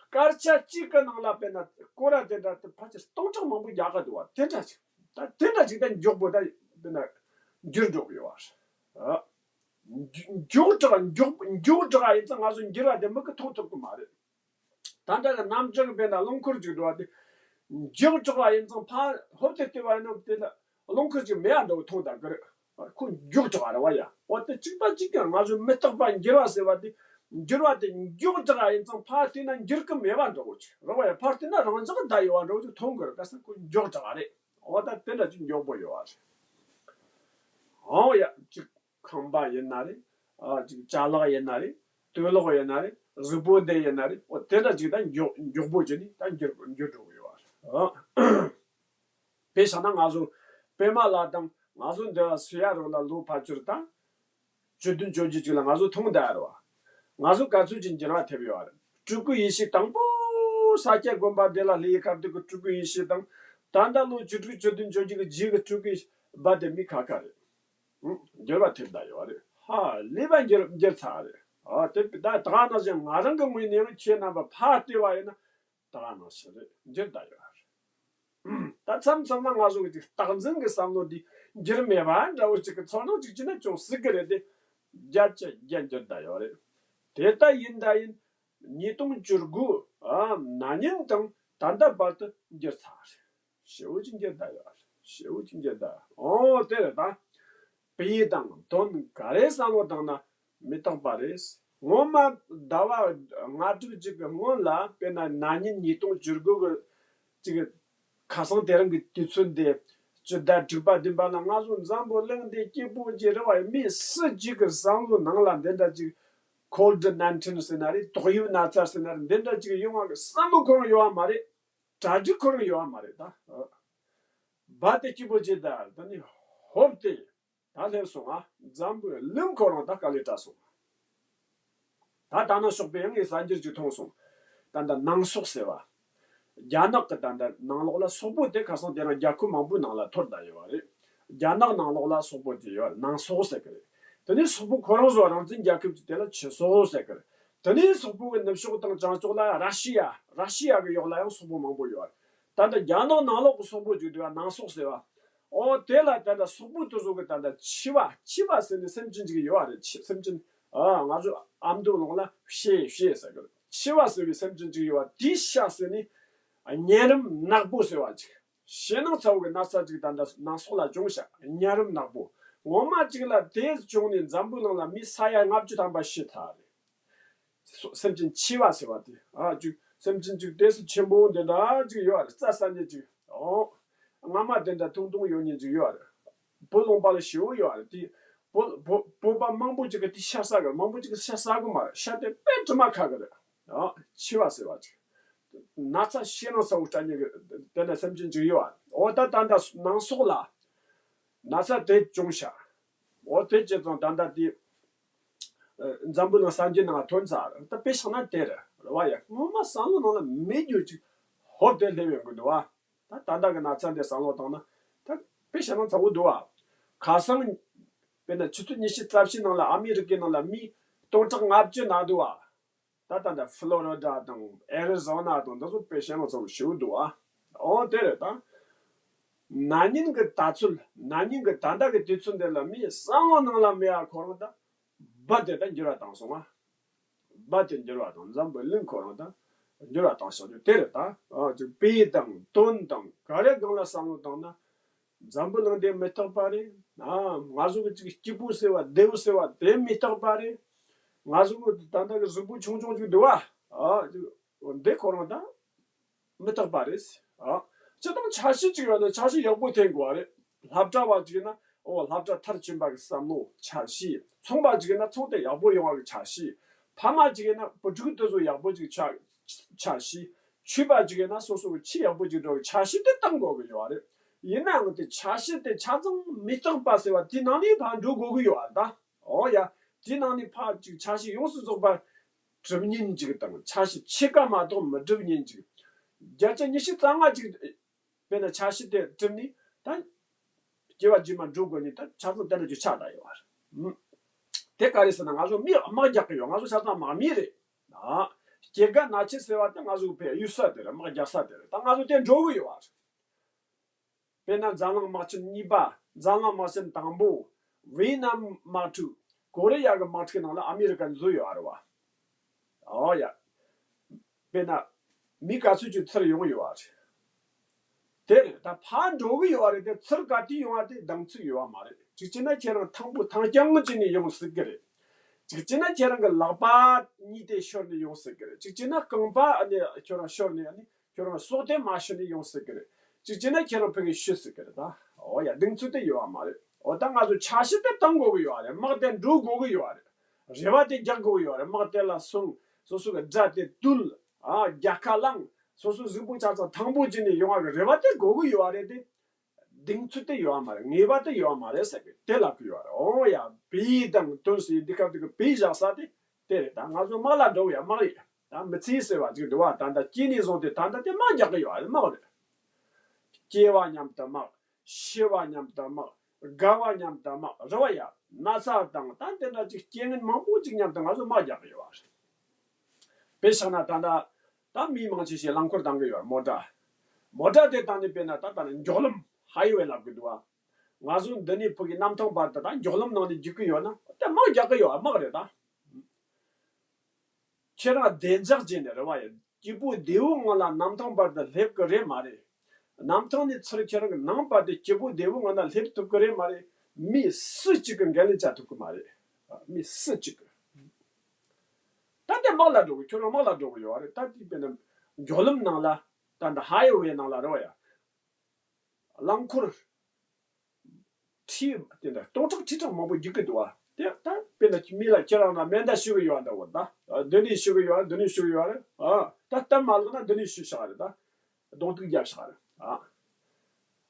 སྐར་ཆ་གཅིག་གི་ནང་ལ་དཔེར་ན་སྐོར་ར་དེ་འདྲ་དེ་ཕལ་ཆེར་སྟོང་ཕྲག་མང་པོ་རྒྱག་གི་འདུག་བ། དེ་འདྲ་ཞིག་ད་དེ་འདྲ་ཞིག་ད་མགྱོགས་པོ་ད་དཔེར་ན་འགྱུར་འགྲོ་གི་ཡོད་བ། མགྱོགས་དྲགས་མགྱོགས་མགྱོགས་དྲགས་ཡིན་ཙང་ང་ཚོ་འགྱུར་བ་དེ་མིག་གིས་མཐོང་ཐུབ་ཀྱི་མ་རེད། ད་ལྟ་གི་གནམ་གྲུ་གི་དཔེར་ན་རླངས་འཁོར་ཅིག་འགྲོ་བ་དེ། མགྱོགས་དྲགས་པ་ཡིན་ཙང་ཕར་ཧོབ་སྟེ་བལྟས་པ་ཡིན་ན་དེ་ལ་རླངས་འཁོར་ཅིག་མེད་པ་འདྲ་བོ་མཐོང་ད་གི་རེད། ཁོ་མགྱོགས་དྲགས་པ་རེད་བ་ཡ། འོ་དེ་གཅིག་པ་གཅིག་ཀྱང་ང་ཚོའི་མི་རྟག་པ་འགྱུར་བ་ཟེར་བ་དེ། འགྱུར་བ་དེ་མགྱོགས་དྲགས་པ་ཡིན་ཙང་ཕར་བལྟས་ན་འགྱུར་གི་མེད་པ་འདྲ་བོ་ཅིག་རེད་བ་ཡ། ཕར་བལྟས་ན་རང་འཇགས་བསྡད་ཡོད་པ་འདྲ་བོ་ཅིག་མཐོང་གི་རེད། ག་ས་ཁོ་མགྱོགས་དྲགས་པ་རེད། འོ་ད་དེ་འདྲ་ཅིག་མགྱོགས་པོ་ཡོད་བ་རེད། འོ་ཡ་ཅིག་ཁང་པ་ཡིན་ན་རེད། ཨ་ཅིག་ཅ་ལག་ཡིན་ན་རེད། དུག་ལོག་ཡིན་ན་རེད། གཟུགས་པོ་འདི་ཡིན་ན་རེད། འོ་དེ་འདྲ་ཅིག་ད་མགྱོགས་མགྱོགས་པོ་བྱས་ནས་ད་འགྱུར་འགྱུར་འགྲོ་གི་ཡོད་རེད། ཨ། དཔེ་བཞག་ན་ང་ཚོ་པད་མ་ལགས་དང་ང་ཚོ་འདི་ལ་སུ་ཡ་རོགས་ལ་ལོ་ཕལ་ཆེར་ད་བཅུ་བདུན་བཅོ་བརྒྱད་ཅིག་ལ་ང་ཚོ་མཐོང་བསྡད་ཡོད་རེད་བ། ང་ཚོ་ག་ཚོད་ཅིག་འགྱུར་བ་ཐེབས་ཡོད་རེད། སྤྲུལ་སྐུ་ཡེ་ཤེས་དང་པོ་ས་སྐྱ་དགོན་པ་འདི་ལ་སླེབས་ཡི་སྐབས་དེ་གི་སྤྲུལ་སྐུ་ཡེ་ཤེས་དང་། ད་ལྟ་ལོ་བཅུ་དྲུག་བཅུ་བདུན་བཅོ་བརྒྱད་ཀྱི་རྗེས་ཀྱི་སྤྲུལ་སྐུ་ཡེ་ཤེས་བར་དེ་མི་ཁ་ཁ་རེད། ཨང་། འགྱུར་བ་ཐེབས་བསྡད་ཡོད་རེད། ཧ་ལས་པ་འགྱུར་འགྱུར་ཚར་རེད། ཨ་དེ་ད་ད་ག་ནང་བཞིན་ང་རང་གི་ངོས་ནས་ཡང་ཁྱེད་རྣམ་པ་ཕར་བལྟས་པ་ཡིན་ན་ད་ག་ནང་བཞིན་རེད། འགྱུར་བསྡད་ཡོད་རེད། ད་མཚམས་མཚམས་ལ་ང་ཚོ་གི་ཅིག་རྟག་འཛིན་གྱི་བསམ་བློ་འདི་འགྱུར་མེད་པ་འདྲ་བོ་ཅིག་གི་ཚོར་སྣང་ཅིག་བྱས་ན་ཅུང་སྲིད་གི་རེད་དེ། བརྒྱ་ཆ་བརྒྱ་འགྱུར་བསྡད་ཡོད་རེད། དེ་ལྟ་ཡིན་ད་ཡིན། ཉིས་སྟོང་བཅུ་དགུ་ཨ་ན་ནིང་དང་ད་ལྟ་བར་དུ་འགྱུར་ཚར་རེད། ཞེ་པོ་ཅིག་འགྱུར་བསྡད་ཡོད་རེད། ཞེ་པོ་ཅིག་འགྱུར་བསྡད། ཨོ་དེ་རེད་ད། དཔེ་དང་དོན་ག་རེ་བསམ་བློ་བཏང་ན་མི་རྟག་པ་རེད། སྔོན་མ་ཟླ་བ་ལྔ་དྲུག་ཅིག་གི་སྔོན་ལ་དཔེར་ན་ན་ནིང་ཉིས་སྟོང་བཅུ་དགུ་གི་ཅིག་ཁ་སང་དེ་རིང་གི་དུས་ཚོད་འདི་སྤྱི་ཟླ་དྲུག་པ་བདུན་པ་ལ་ང་ཚོ་འཛམ་བུ་གླིང་འདི་སྐྱིད་པོ་ཅིག་རེད་བ། མི་སུ་གཅིག་གི་བསམ་བློ་ནང་ལ་འདི་འདྲ་ཅིག་ཀོལ་ཌི་ནའིན་ཊིན་ཟེར་ན་རེད། ཏོག་དབྱིབས་ན་ཚ་ཟེར་ན་རེད། འདི་འདྲ་ཅིག་ཡོང་བ་གི་བསམ་བློ་འཁོར་ཡོང་བ་མ་རེད། གྲ་སྒྲིག་ཁོ་རང་ཡོད་པ་མ་རེད་ད། བ་དེ་སྐྱིད་པོ་བྱེད་ད་ད་ནི་ཧོབ་སྟེ་ད་སླེབས་སོང་ང་། འཛམ་བུའི་གླིང་ཁོ་རང་ད་དཀའ་ལས་དྲག་སོང་། ད་ད་ནང་ཞོགས་པའི་ངས་གསར་འགྱུར་ཅིག་མཐོང་སོང་། ད་ད་ནང་སོག་ཟེར་བ། རྒྱ་ནག་གི་ད་ད་ནང་ལོགས་ལ་སོག་པོ་དེ་ཁ་སང་དེ་རིང་རྒྱལ་ཁབ་མང་པོའི་ནང་ལ་འཐོར་བསྡད་ཡོད་པ་རེད། རྒྱ་ནག་ནང་ལོགས་ལ་སོག་པོ་དེ་ཡོད་ནང་སོག་ཟེར་གི་རེད། དེ་ནས་སོག་པོ་ཁོ་རང་ཚོ་རང་བཙན་རྒྱལ་ཁབ་ཀྱི་དེ་ལ་ཕྱི་སོག་ཟེར་གི་རེད། དེ་ནས་སོག་པོ་གི་ནུབ་ཕྱོགས་དང་བྱང་ཕྱོགས་ལ་ར་ཤི་ཡ། ར་ཤི་ཡ་གི་ཡོག་ལ་ཡང་སོག་པོ་མང་པོ་ཡོད་རེད། ད་ལྟ་རྒྱ་ནག་ནང་ལོགས་ཀྱི་སོག་པོ་བརྗོད་དུས་ནང་སོག་ཟེར་བ། ཨོ་དེ་ལ་ད་ལྟ་སོག་པོ་དེ་ཚོ་གི་ད་ལྟ་ཆི་བ་ཆི་བ་ཟེར་ནས་སེམས་ཅན་ཅིག་ཡོད་རེད། ཆི་སེམས་ཅན་ཨ་ང་ཚོ་ཨ་མདོ་ལུང་ལ་ཤེ་ཤེ་ཟེར་གི་རེད། ཆི་བ་ཟེར་བའི་སེམས་ཅན་ཅིག་ཡོད་པ་དེའི་ཤ་ཟེར་ནས་གཉན་རིམས་ནག་པོ་ཟེར་བ་ཅིག་ཞེད་སྣང་ཚ་བོ་གི་ན་ཚ་ཅིག་ད་ལྟ་ནང་སོག་ལ་བྱུང་ཤག་གཉའ་རིམས་ནག་པོ། ངོ་མ་ཅིག་ལ་དེ་བྱུང་ནས་འཛམ་བུའི་གླིང་ལ་མི་ས་ཡ་ལྔ་བཅུ་ཐམ་པ་ཤི་ཚར་རེད། སེམས་ཅན་འཆི་བ་ཟེར་བ་དེ། ཨ་ཅིག་སེམས་ཅན་ཅིག་དེ་སུ་ཆེན་པོ་འདི་འདྲ་ཅིག་ཡོད་རེད། རྩྭ་ཟ་མཁན་ཅིག་ཨོ། རྔ་མ་དེ་འདྲ་ཐུང་ཐུང་ཡོད་མཁན་ཅིག་ཡོད་རེད། བུ་ལོང་པ་ལ་ཞེ་པོ་ཡོད་རེད་དེ། བུ་བུ་བུ་པ་མང་པོ་ཅིག་གི་དེ་ཤ་ཟ་གི་རེད། མང་པོ་ཅིག་གི་ཤ་ཟ་གི་མ་རེད། ཤ་དེ་དཔེ་དྲི་མ་ཁ་གི་རེད། ཨ་འཆི་བ་ཟེར་བ་ཅིག་ན་ཚ་ཞེད་སྣང་ཚ་བོ་སྐྲག་མཁན་གི་དེ་འདྲ་སེམས་ཅན་ཅིག་ཡོད་རེད། ཨོ་ད་ད་ལྟ་ནང་སོག་ལ་ན་ཚ་དེ་བྱུང་ཤག་འོ་དེ་བྱས་ཙང་ད་ལྟ་དེ། ཨ་འཛམ་བུ་གླིང་གསར་འགྱུར་ནང་ཐོན་ཚར། ད་དཔེ་བཞག་ན་དེ་རེད་རེད་བ་ཡ། ངོ་མ་བསམ་བློ་ནང་ལ་མེད་རྒྱུ་ཅིག་ཧོབ་དེ་སླེབས་ཡོང་གི་འདུག་བ། ད་ད་ལྟ་གི་ན་ཚ་འདི་བསམ་བློ་བཏང་ན་ད་དཔེ་བཞག་ན་ཚ་བོ་འདུག་བ། ཁ་སང་དཔེར་ན་ཆུ་ཚོད་ཉི་ཤུ་རྩ་བཞི་ནང་ལ་ཨ་མི་རི་ཀའི་ནང་ལ་མི་སྟོང་ཕྲག་ལྔ་བཅུ་ན་འདུག་བ། ད་ལྟ་འདི་ཧྥི་ལོ་རི་ཌ་དང་ཨེ་རི་ཛོ་ན་དང་འདི་ཚོ་དཔེ་བཞག་ན་ཚ་བོ་ཞེ་པོ་འདུག་བ། འོ་དེ་རེད་ད། ན་ནིང་གི་ད་ཚོད། ན་ནིང་གི་ད་ལྟ་གི་དུས་ཚོད་འདི་ལ་མིའི་བསམ་བློ་ནང་ལ་མེད་ཡ་ཁོ་རང་ད། སྦ་དེ་ད་འགྱུར་བ་བཏང་སོང་ང་། སྦ་དེ་འགྱུར་བ་དང་འཛམ་བུ་གླིང་ཁོ་རང་ད་འགྱུར་བ་བཏང་ཤོག་རྒྱུ་དེ་རེད་ད། ཨ་ཅིག་དཔེ་དང་དོན་དང་ག་རེ་སྒང་ལ་བསམ་བློ་བཏང་ན། འཛམ་བུ་གླིང་དེ་མི་རྟག་པ་རེད། ཨ་ང་ཚོ་གི་ཅིག་སྐྱིད་པོ་ཟེར་བ་བདེ་བོ་ཟེར་བ་དེ་མི་རྟག་པ་རེད། ང་ཚོ་གི་ད་ལྟ་གི་གཟུགས་པོ་ཆུང་ཆུང་ཅིག་འདུག་བ། ཨ་ཅིག་འདི་ཁོ་རང་ད། མི་རྟག་པ་རེད། ཨ། སྤྱིར་བཏང་འཆར་གཞི་གཅིག་ཡོད་ན་འཆར་གཞི་ཡག་པོ་འཐེན་དགོས་པ་རེད། སློབ་གྲྭ་བ་གཅིག་ཡིན་ན་ཨོ་སློབ་གྲྭ་མཐར་ཕྱིན་པ་གི་བསམ་བློ་འཆར་གཞི། ཚོང་པ་གཅིག་ཡིན་ན་ཚོང་དེ་ཡག་པོ་ཡོང་བ་གི་འཆར་གཞི། ཕ་མ་གཅིག་ཡིན་ན་བུ་ཕྲུག་དེ་ཚོ་ཡག་པོ་གཅིག་ཆགས། འཆར་གཞི། ཆོས་པ་གཅིག་ཡིན་ན་སོ་སོ་གི་ཆོས་ཡག་པོ་གཅིག་འགྲོ་གི་འཆར་གཞི་དེ་བཏང་དགོས་གི་ཡོད་རེད། ཡིན་ནའང་དེ་འཆར་གཞི་དེ་ཆ་ཚང་མི་རྟག་པ་ཟེར་བ་དེའི་ནང་ནས་ཕར་འགྲོ་དགོས་གི་ཡོད་རེད་ད། ཨོ་ཡ། དེའི་ནང་ནས་ཕར་ཅིག་འཆར་གཞི་ཡོངས་སུ་རྫོགས་པ་གྲུབ་ཉིན་ཅིག་དང་འཆར་གཞི་ཕྱེད་ཀ་མ་གཏོགས་མི་གྲུབ་ཉིན་ཅིག་བརྒྱ་ཆ་ཉི་ཤུ་རྩ་ལྔ་ཅིག་དཔེར་ན་འཆར་གཞི་དེ་གྲུབ་ནས་ད་སྐྱེ་བ་རྗེས་མ་འགྲོ་དགོས་ནས་ད་ཆ་ཚང་དེ་འདྲ་ཅིག་ཆགས་བསྡད་ཡོད་པ་རེད། དེ་ག་རེ་ཟེར་ན་ང་ཚོ་མིས་དམག་རྒྱག་གི་ཡོད། ང་ཚོ་ཆ་ཚང་དམག་མི་རེད། ད་སྐྱེ་རྒ་ན་འཆི་ཟེར་བ་དེ་ང་ཚོ་གི་ཕའི་གཡུལ་ས་དེ་རེད། དམག་རྒྱག་ས་དེ་རེད། ད་ང་ཚོ་དེ་འགྲོ་གི་ཡོད་པ་རེད། དཔེར་ན་འཛམ་གླིང་དམག་ཆེན་གཉིས་པ། འཛམ་གླིང་དམག་ཆེན་དང་པོ། ཝེ་ནམ་དམག་འཁྲུག་ཀོ་རི་ཡ་གི་དམག་འཁྲུག་ནང་ལ་ཨ་མི་རི་ཀ་འཛུལ་ཡོད་རེད་བ། ཨོ་ཡ། དཔེར་ན། མི་ག་ཚོད་ཅིག་ཚུར་ཡོང་ཡོད་རེད། དེ་རེད། ད་ཕར་འགྲོ་གི་ཡོད་རེད་དེ་ཚུར་ག་དུས་ཡོང་བ་དེ་གདེང་ཚོད་ཡོད་པ་མ་རེད། གཅིག་བྱས་ན་ཁྱེད་རང་ཐང་པོ་ཐང་རྐྱང་ཅིག་ནས་ཡོང་སྲིད་གི་རེད། གཅིག་བྱས་ན་ཁྱེད་རང་གི་ལག་པ་གཉིས་དེ་ཤོར་ནས་ཡོང་སྲིད་གི་རེད། གཅིག་བྱས་ན་རྐང་པ་ཨ་ནི་ཁྱོད་རང་ཤོར་ནས་ཨ་ནི། ཁྱོད་རང་སྲོག་དེ་མ་ཤི་ནས་ཡོང་སྲིད་གི་རེད། གཅིག་བྱས་ན་ཁྱེད་རང་ཕ་གིར་ཤི་སྲིད་གི་རེད་ད། འོ་ཡ། གདེང་ཚོད་དེ་ཡོད་པ་མ་རེད། འོ་ད་ང་ཚོ་འཆར་གཞི་དེ་བཏང་དགོས་གི་ཡོད་རེད། དམག་དེ་འགྲོ་དགོས་གི་ཡོད་རེད། རེ་བ་དེ་རྒྱག་དགོས་གི་ཡོད་རེད། དམག་དེ་ལ་སོང་། སོ་སོ་གི་དགྲ་དེ་བཏུལ། ཨ་རྒྱལ་ཁ་བླངས། སོ་སོ་གཟུགས་པོ་ཆ་ཚང་ཐང་པོ་བྱས་ནས་ཡོང་བ་གི་རེ་བ་དེ་དགོས་གི་ཡོད་རེད་དེ། གདེང་ཚོད་དེ་ཡོད་པ་མ་རེད། ངེས་པ་དེ་ཡོད་པ་མ་རེད་ཟེར་གི་དེ་ལབ་གི་ཡོད་རེད། འོ་ཡ། བེའུ་དང་དོན་སི་འདི་སྐབས་དེ་གི་བེའུ་བཞག་ས་དེ་དེ་རེད། ད་ང་ཚོ་དམག་ལ་འགྲོ་ཡ་དམག་ཡ། ད་མི་ཚེ་ཟེར་བ་ཅིག་འདུག་བ། ད་ལྟ་སྐྱེས་ནས་བཟུང་སྟེ་ད་ལྟ་དེ་དམག་རྒྱག་གི་ཡོད་རེད། དམག་རེད། སྐྱེ་བ་མཉམ་དུ་དམག་ཤི་བ་མཉམ་དུ་དམག་རྒ་བ་མཉམ་དུ་དམག་རེད་བ་ཡ། ན་ཚ་དང་ད་དེ་འདྲ་ཅིག་རྐྱེན་ངན་མང་པོ་ཅིག་མཉམ་དུ་ང་ཚོ་དམག་རྒྱག་གི་ཡོད་རེད། དཔེ་བཞག་ན་ད་ལྟ་ད་མི་མང་ཆེ་ཤས་རླངས་འཁོར་བཏང་གི་ཡོད་རེད། མོ་ཊ། མོ་ཊ་དེ་བཏང་ནས་དཔེར་ན་ད་ལྟ་ནི་མགྱོགས་ལམ་ཧའི་ཝེ་ལབ་གི་འདུག་བ། ང་ཚོ་འདི་ནས་ཕ་གི་གནམ་ཐང་བར་དུ་ད་མགྱོགས་ལམ་ནང་ནས་རྒྱུག་གི་ཡོད་ན་དེ་དམག་རྒྱག་གི་ཡོད། དམག་རེད་ད། ཁྱེད་རང་བདེ་འཇགས་བྱས་ནས་རེད་བ་ཡ། སྐྱིད་པོ་བདེ་བོ་ངང་ལ་གནམ་ཐང་བར་དུ་སླེབས་གི་རེད་མ་རེད། གནམ་ཐང་ནས་ཚུར་ཁྱེད་རང་གི་ནང་བར་དུ་སྐྱིད་པོ་བདེ་བོ་ངང་ལ་སླེབས་ཐུབ་གི་རེད་མ་རེད། མི་སུ་གཅིག་གི་འགན་ལེན་བྱ་ཐུབ་གི་མ་རེད། མི་སུ་གཅིག་གི། ད་དེ་དམག་ལ་འགྲོ་གི། ཁྱོད་རང་དམག་ལ་འགྲོ་གི་ཡོད་རེད། ད་དེ་དཔེར་ན་མགྱོགས་ལམ་ནང་ལ། ད་འདི་ཧའི་ཝེ་ནང་ལ་རེད་བ་ཡ། རླངས་འཁོར་ཁྲི་དེ་འདྲ་སྟོང་ཕྲག་ཁྲི་ཕྲག་མང་པོ་རྒྱུག་གི་འདུག་བ། དེ་ད་དཔེར་ན་མི་ལ་ཁྱེད་རང་ལ་མེ་མདའ་ཞུ་གི་ཡོད་འདྲ་བོ། ད་འདི་ནས་ཞུ་གི་ཡོད། འདི་ནས་ཞུ་གི་ཡོད་རེད། ཨ་ད་སྟབས་མ་ལེགས་ན་འདི་ནས་ཞུ་བཞག་རེད། ད་གདོང་ཐུག་རྒྱབ་བཞག་རེད། ཨ་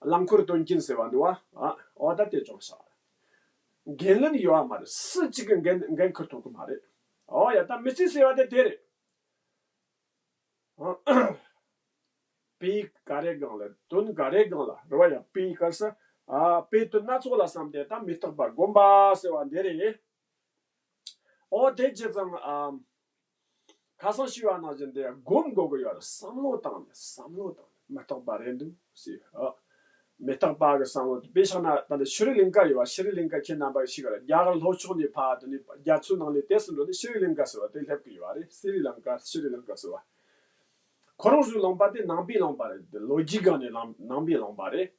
རླངས་འཁོར་དོན་རྐྱེན་ཟེར་བ་འདུག་བ། ཨ་འོ་ད་དེ་བྱུང་བཞག་རེད། འགན་ལེན་ཡོད་མ་རེད། སུ་གཅིག་གི་འགན་འགན་འཁུར་ཐུབ་གི་མ་རེད། འོ་ཡ། ད་མི་ཚེ་ཟེར་བ་དེ་དེ་རེད། དཔེ་ག་རེ་སྒང་ལ་དོན་ག་རེ་སྒང་ལ་རེད་བ་ཡ། དཔེ་ག་ས། ཨ་དཔེ་དོན་སྣ་ཚོགས་ལ་བསམ་སྟེ་ད་མི་རྟག་པ་སྒོམ་པ་ཟེར་བ་འདི་རེད། ཨོ་དེ་བྱས་ཙང་ཨ་ཁ་སང་ཞུས་པ་ནང་བཞིན་དེ་སྒོམ་དགོས་ཀྱི་ཡོད་རེད། བསམ་བློ་བཏང་ནས་བསམ་བློ་བཏང་ནས་མི་རྟག་པ་རེད་འདུག་ཟེར། ཨ་མི་རྟག་པ་གི་བསམ་བློ་དཔེ་བཞག་ན་ད་ལྟ་ཤི་རི་ལིང་ཀ་ཡོད་བ། ཤི་རི་ལིང་ཀ་ཁྱེད་རྣམ་པ་ཤེས་ཀྱི་རེད། རྒྱ་གར་ལྷོ་ཕྱོགས་ནས་ཕར་དེ་ནས་རྒྱ་མཚོའི་ནང་ནས་དེ་སུ་འགྲོ་ནས་ཤི་རི་ལིང་ཀ་ཟེར་བ་དེ་སླེབས་ཀྱི་ཡོད་རེད། སི་རི་ལང་ཀ་ཤི་རི་ལིང་ཀ་ཟེར་བ། ཁོ་རང་ཚོའི་ལུང་པ་དེ་ནང་པའི་ལུང་པ་རེད། ལོ་རྒྱུས་སྒང་ནས་ནང་ནང་པའི་ལུང་པ་རེད།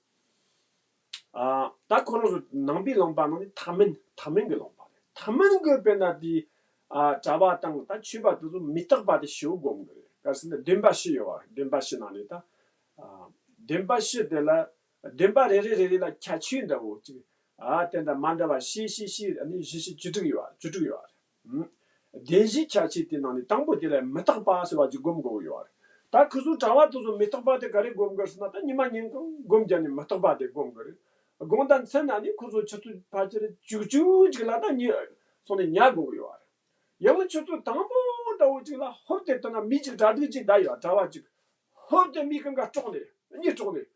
ཨ། ད་ཁོ་རང་ཚོ་ནང་པའི་ལུང་པ་ནང་ནས་ཐ་མན་ཐ་མན་གྱི་ལུང་པ་རེད། ཐ་མན་གྱི་དཔེར་ན་དེ། ཨ། གྲྭ་པ་དང་ད་ཆོས་པ་དེ་ཚོ་མི་རྟག་པ་དེ་ཞེ་པོ་སྒོམ་གི་རེད། ག་རེ་ཟེར་ན་བདེན་པ་བཞི་ཡོད་པ་རེད། བདེན་པ་བཞི་ནང་ནས་ད། ཨ། བདེན་པ་བཞི་དེ་ལ། བདེན་པ་རེ་རེ་རེ་རེ་ལ་ཁྱད་ཆོས་འདྲ་བོ་གཅིག་ཨ། དེ་འདྲ་མ་འདྲ་བ་བཞི་བཞི་བཞི། ཨ་ནི་བཞི་བཞི་བཅུ་དྲུག་ཡོད་པ་རེད། བཅུ་དྲུག་ཡོད་པ་རེད། ཨུམ། བདེན་བཞིའི་ཁྱད་ཆོས་དེ་ནང་ནས་དང་པོ་དེ་ལ་མི་རྟག་པ་ཟེར་བ་ཅིག་སྒོམ་དགོས་ཀྱི་ཡོད་རེད། ད་ཁོ་ཚོ་གྲྭ་བ་དེ་ཚོ་མི་རྟག་པ་དེ་ག་རེ་སྒོམ་དགོས་ཟེར་ན། ད་ཉི་མ་ཉིན་གང་སྒོམ་རྒྱབ་ནས་མི་རྟག་པ་དེ་སྒོམ་དགོས་རེད། དགོང་དག་མཚན་ན་ནི་ཁོ་ཚོ་ཆུ་ཚོད་ཕལ་ཆེར་བཅུ་བཅུ་ཅིག་ལ་ད་གཉིད་སོང་ནས་ཉལ་དགོས་ཀྱི་ཡོད་རེད། ཡང་ན་ཆུ་ཚོད་དང་པོ་འདྲ་བོ་ཅིག་ལ་ཧོབ་སྟེ་བཏང་ན་མི་ཅིག་གྲ་སྒྲིག་ཅིག་བསྡད་ཡོད། གྲྭ་བ་ཅིག་ཧོབ་སྟེ་མི་གང་ག་དཀྲོགས་ནས་གཉིད་དཀྲོགས་ནས།